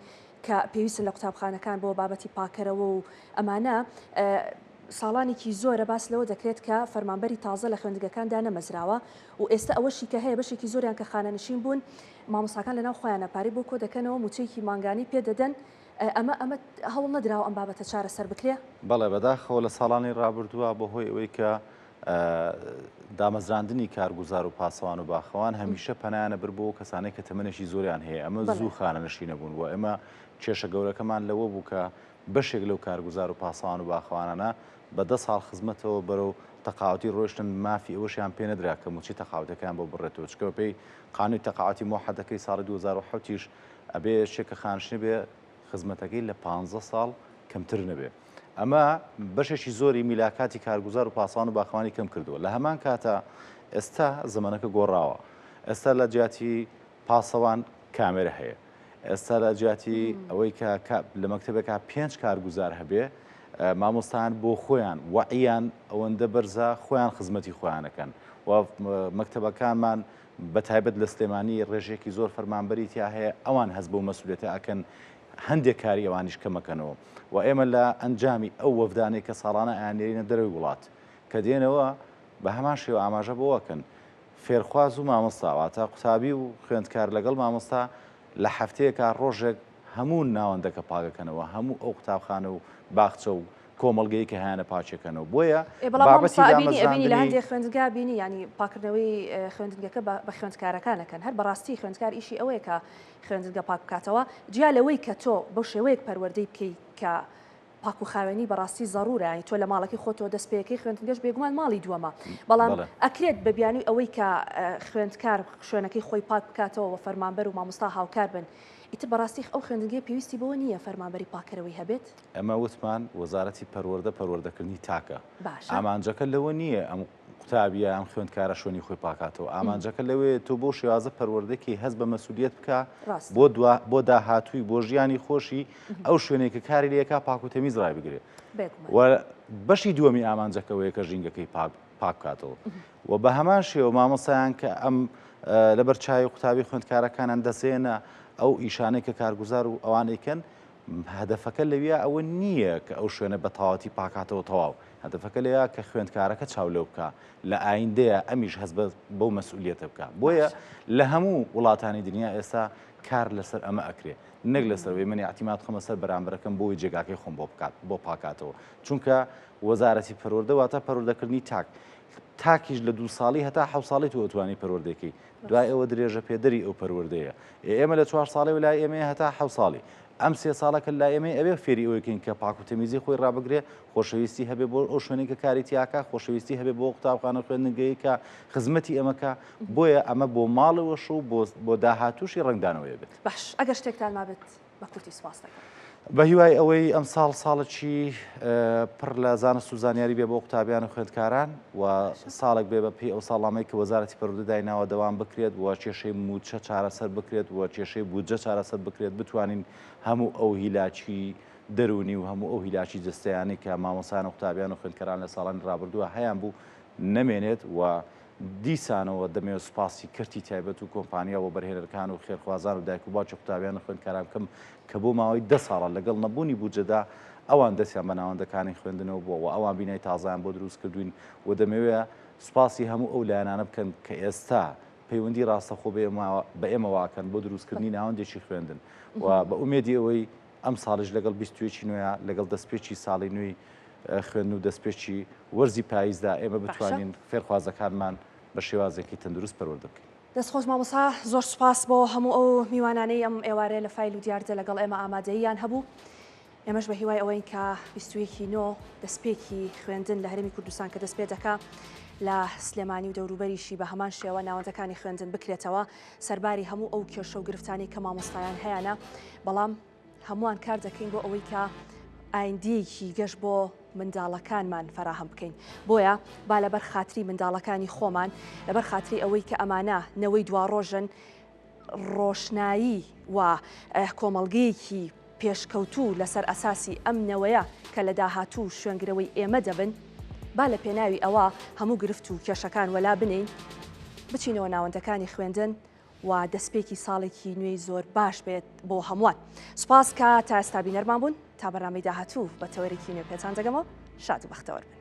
کە پێویستن لە قوتابخانەکان بۆ بابەتی پاکەرەوە و ئەمانە ساڵانێکی زۆرە باس لەوە دەکرێت کە فەرمانبەری تازە لە خوێندنگەکان دانەمەزراوە و ئێستا ئەوەشی کە هەیە بەشێکی زۆریان کە خانەنشین بوون مامۆستاکان لەناو خۆیانە پارەی بۆ کۆدەکەنەوە موچەیەکی مانگانەی پێ دەدەن ئەمە ئەمە هەوڵ نەدراوە ئەم بابەتە چارەسەر بکرێ؟ بەڵێ بەداخەوە لە ساڵانی ڕابردووە بەهۆی ئەوەی کە دامەزراندنی کارگوزار و پاسەوان و باخەوان هەمیشە پەنایانە بر بۆ کەسانێک کە تەمەنێکی زۆریان هەیە ئەمە زوو خانەنشینە بوون و ئێمە کێشە گەورەکەمان لەوە بوو کە بەشێک لەو کارگوزار و پاسەوان و باخەوانانە بە دە ساڵ خزمەتەوە بەرەو. تەقاعوتی ڕۆیشتن مافی ئەوەشیان پێ نەدرا کە مووچەی تەقاعوتەکەیان بۆ بڕێتەوە چونکە بەپێی قانونی تەقاعوتی موحەدەکەی ساڵی 2007 یش ئەبێ یەکێک کە خانشنی بێ خزمەتەکەی لە 15 ساڵ کەمتر نەبێ ئەمە بەشێکی زۆری میلاکاتی کارگوزار و پاسەوان و باخەوانی کەم کردووە لە هەمان کاتە ئێستا زەمەنەکە گۆڕاوە ئێستا لە جیاتی پاسەوان کامێرە هەیە ئێستا لە جیاتی ئەوەی کە لە مەکتەبێکا پێنج کارگوزار هەبێ مامۆستایان بۆ خۆیان وەعیان ئەوەندە بەرزە خۆیان خزمەتی خۆیانەکەن و مەکتەبەکانمان بە تایبەت لە سلێمانی ڕێژێکی زۆر فەرمانبەری تیا هەیە ئەوان هەست بۆ مەسولێتە ئەکەن هەندێک کاری ئەوانیش کەمەکەنەوە و ئێمە لە ئەنجامی ئەو وەفدانەی کە ساڵانە ئەیاننێرینە دەرەوەی وڵات کە دێنەوە بە هەمان شێوە ئاماژە بەوەکەن فێرخواز و مامۆستا واتە قوتابی و خوێندکار لەگەڵ مامۆستا لە هەفتەیەکا ڕۆژێک هەموو ناوەندەکە پاکەکەنەوە هەموو ئەو قوتابخانە و باخچە و کۆمەڵگەی کە هەیانە پاکەکەنەوە بۆیە ئێ بەڵام بابەتی مامۆستا ئەبینی ئەبینی لە دامەزراندنی هەندێک خوێندنگا بینی یانی پاکردنەوەی خوێندنگەکە بە بە خوێندکارەکان ئەکەن هەر بەڕاستی خوێندکار ئیشی ئەوەیە کە خوێندنگە پاک بکاتەوە جیا لەوەی کە تۆ بەو شێوەیەک پەروەردەی بکەی کە پاک و خاوێنی بەڕاستی زەڕورە یانی تۆ لە ماڵەکەی خۆتەوە دەست پێەکەی خوێندنگەش بێگومان ماڵی دووەمە بەڵام ئەکرێت بە بیانوی ئەوەی کە خوێندکار شوێنەکەی خۆی پاک بکاتەوە و فەرمانبەر و مامۆستا هاوکار بن ئیتر بەڕاستی ئەو خوێندنگەیە پێویستی بەوە نییە فەرمانبەری پاکەرەوەی هەبێت؟ ئێمە وتمان وەزارەتی پەروەردە پەروەردەکردنی تاکە باشە ئامانجەکە لەوە نییە ئەم قوتابیە ئەم خوێندکارە شوێنی خۆی پاکاتەوە ئامانجەکە لەوەیە تۆ بۆ شێوازە پەروەردەکی هەست بە مەسولیت بکە ڕاستە. بۆ دوا بۆ داهاتووی بۆ ژیانی خۆشی ئەو شوێنێک کە کاری لەکە پاک و تەمیز ڕایبگرێ بێگومان و بەشی دووەمی ئامانجەکە ئەوەیە کە ژینگەکەی پاک پاک بکاتەوە و بە هەمان شێوە مامۆستایان کە ئەم لەبەر چاوی قوتابی خوێندکارەکانیان دەسێنە ئەو ئیشانەی کە کارگوزار و ئەوانەی کەن هەدەفەکە لەویا ئەوە نییە کە ئەو شوێنە بە تەواوەتی پاکاتەوە تەواو هەدەفەکە لەویا کە خوێندکارەکە چاو لەو بکا لە ئایندەیە ئەمیش هەست بە بەو مەسئولیەتە بکا بۆیە لە هەموو وڵاتانی دنیا ئێستا کار لەسەر ئەمە ئەکرێ نەک لەسەر ئەوەی من ئیعتیماد خەمە سەر بەرامبەرەکەم بۆی جێگاکەی خۆم بۆ بکات بۆ پاکاتەوە چونکە وەزارەتی پەروەردە واتە پەروەردەکردنی تاک تاکیش لە دوو ساڵی هەتا حەو ساڵی تۆ ئەتوانی پەروەردەکەی دوای ئەوە درێژە پێدەری ئەو پەروەردەیە ئێمە لە چوار ساڵی و لای ئێمەیە هەتا حەو ساڵی ئەم سێ ساڵە کە لای ئێمەی ئەبێ فێری ئەوەکەین کە پاک و تەمیزی خۆی ڕابگرێ خۆشەویستی هەبێ بۆ ئەو شوێنەی کە کاری تیاکە خۆشەویستی هەبێ بۆ قوتابخانە خوێندنگەی کە خزمەتی ئەمەکە بۆیە ئەمە بۆ ماڵەوەش و بۆ داهاتووشی ڕەنگدانەوەی بێت. باش ئەگەر شتێکتان مابێت بە کورتی سوپاس دەکەم. بە هیوای ئەوەی ئەمساڵ ساڵێکی پڕ لە زانست و زانیاری بێ بۆ قوتابیان و خوێندکاران و ساڵێک بێ بە پێی ئەو ساڵنامەی کە وەزارەتی پەروەردە دایناوە دەوام بکرێت و کێشەی مووچە چارەسەر بکرێت و کێشەی بودجە چارەسەر بکرێت بتوانین هەموو ئەو هیلاکی دەروونی و هەموو ئەو هیلاکی جەستەیانەی کە مامۆستایان و قوتابیان و خوێندکاران لە ساڵانی ڕابردووە هەیان بوو نەمێنێت و دیسانەوە دەمەوێت سوپاسی کەرتی تایبەت و کۆمپانیا و وەبەرهێنەرکان و خێرخوازان و دایک و باوکی قوتابیان و خوێندکاران بکەم کە بۆ ماوەی دە ساڵە لەگەڵ نەبوونی بودجەدا ئەوان دەستیان بە ناوەندەکانی خوێندنەوە بووە و ئەوان بینای تازەیان بۆ دروست کردووین و دەمەوێت سوپاسی هەموو ئەو لایەنانە بکەن کە ئێستا پەیوەندی ڕاستەخۆ بە ئێمەوە ئەکەن بۆ دروستکردنی ناوەندێکی خوێندن و بە ئومێدی ئەوەی ئەمساڵیش لەگەڵ 21 نوێ لەگەڵ دەستپێکی ساڵی نوێی خوێندن و دەستپێکی وەرزی پاییزدا ئێمە بتوانین فێرخوازەکانمان بە شێوازێکی تەندروست پەروەردە بکەین. دەست خۆش مامۆستا، زۆر سوپاس بۆ هەموو ئەو میوانانەی ئەم ئێوارەیە لە فایل و دیاردە لەگەڵ ئێمە ئامادەییان هەبوو. ئێمەش بە هیوای ئەوەین کە 21 نۆ دەستپێکی خوێندن لە هەرێمی کوردستان کە دەست پێ دەکا لە سلێمانی و دەوروبەریشی بە هەمان شێوە ناوەندەکانی خوێندن بکرێتەوە سەرباری هەموو ئەو کێشە و گرفتانەی کە مامۆستایان هەیانە بەڵام هەمووان کار دەکەین بۆ ئەوەی کە ئایندەیەکی گەش بۆ منداڵەکانمان فەراهەم بکەین بۆیە با لەبەر خاتری منداڵەکانی خۆمان لەبەر خاتری ئەوەی کە ئەمانە نەوەی دواڕۆژن ڕۆشنایی و کۆمەڵگەیەکی پێشکەوتوو لەسەر ئەساسی ئەم نەوەیە کە لە داهاتوو شوێنگرەوەی ئێمە دەبن با لە پێناوی ئەوە هەموو گرفت و کێشەکان وەلا بنێین بچینەوە ناوەندەکانی خوێندن و دەستپێکی ساڵێکی نوێی زۆر باش بێت بۆ هەمووان. سوپاس کە تا ئێستا بینەرمان بوون، تا بەرنامەی داهاتوو بە تەوەرێکی نوێ پێتان دەگەمەوە، شاد و بەختەوەر بن.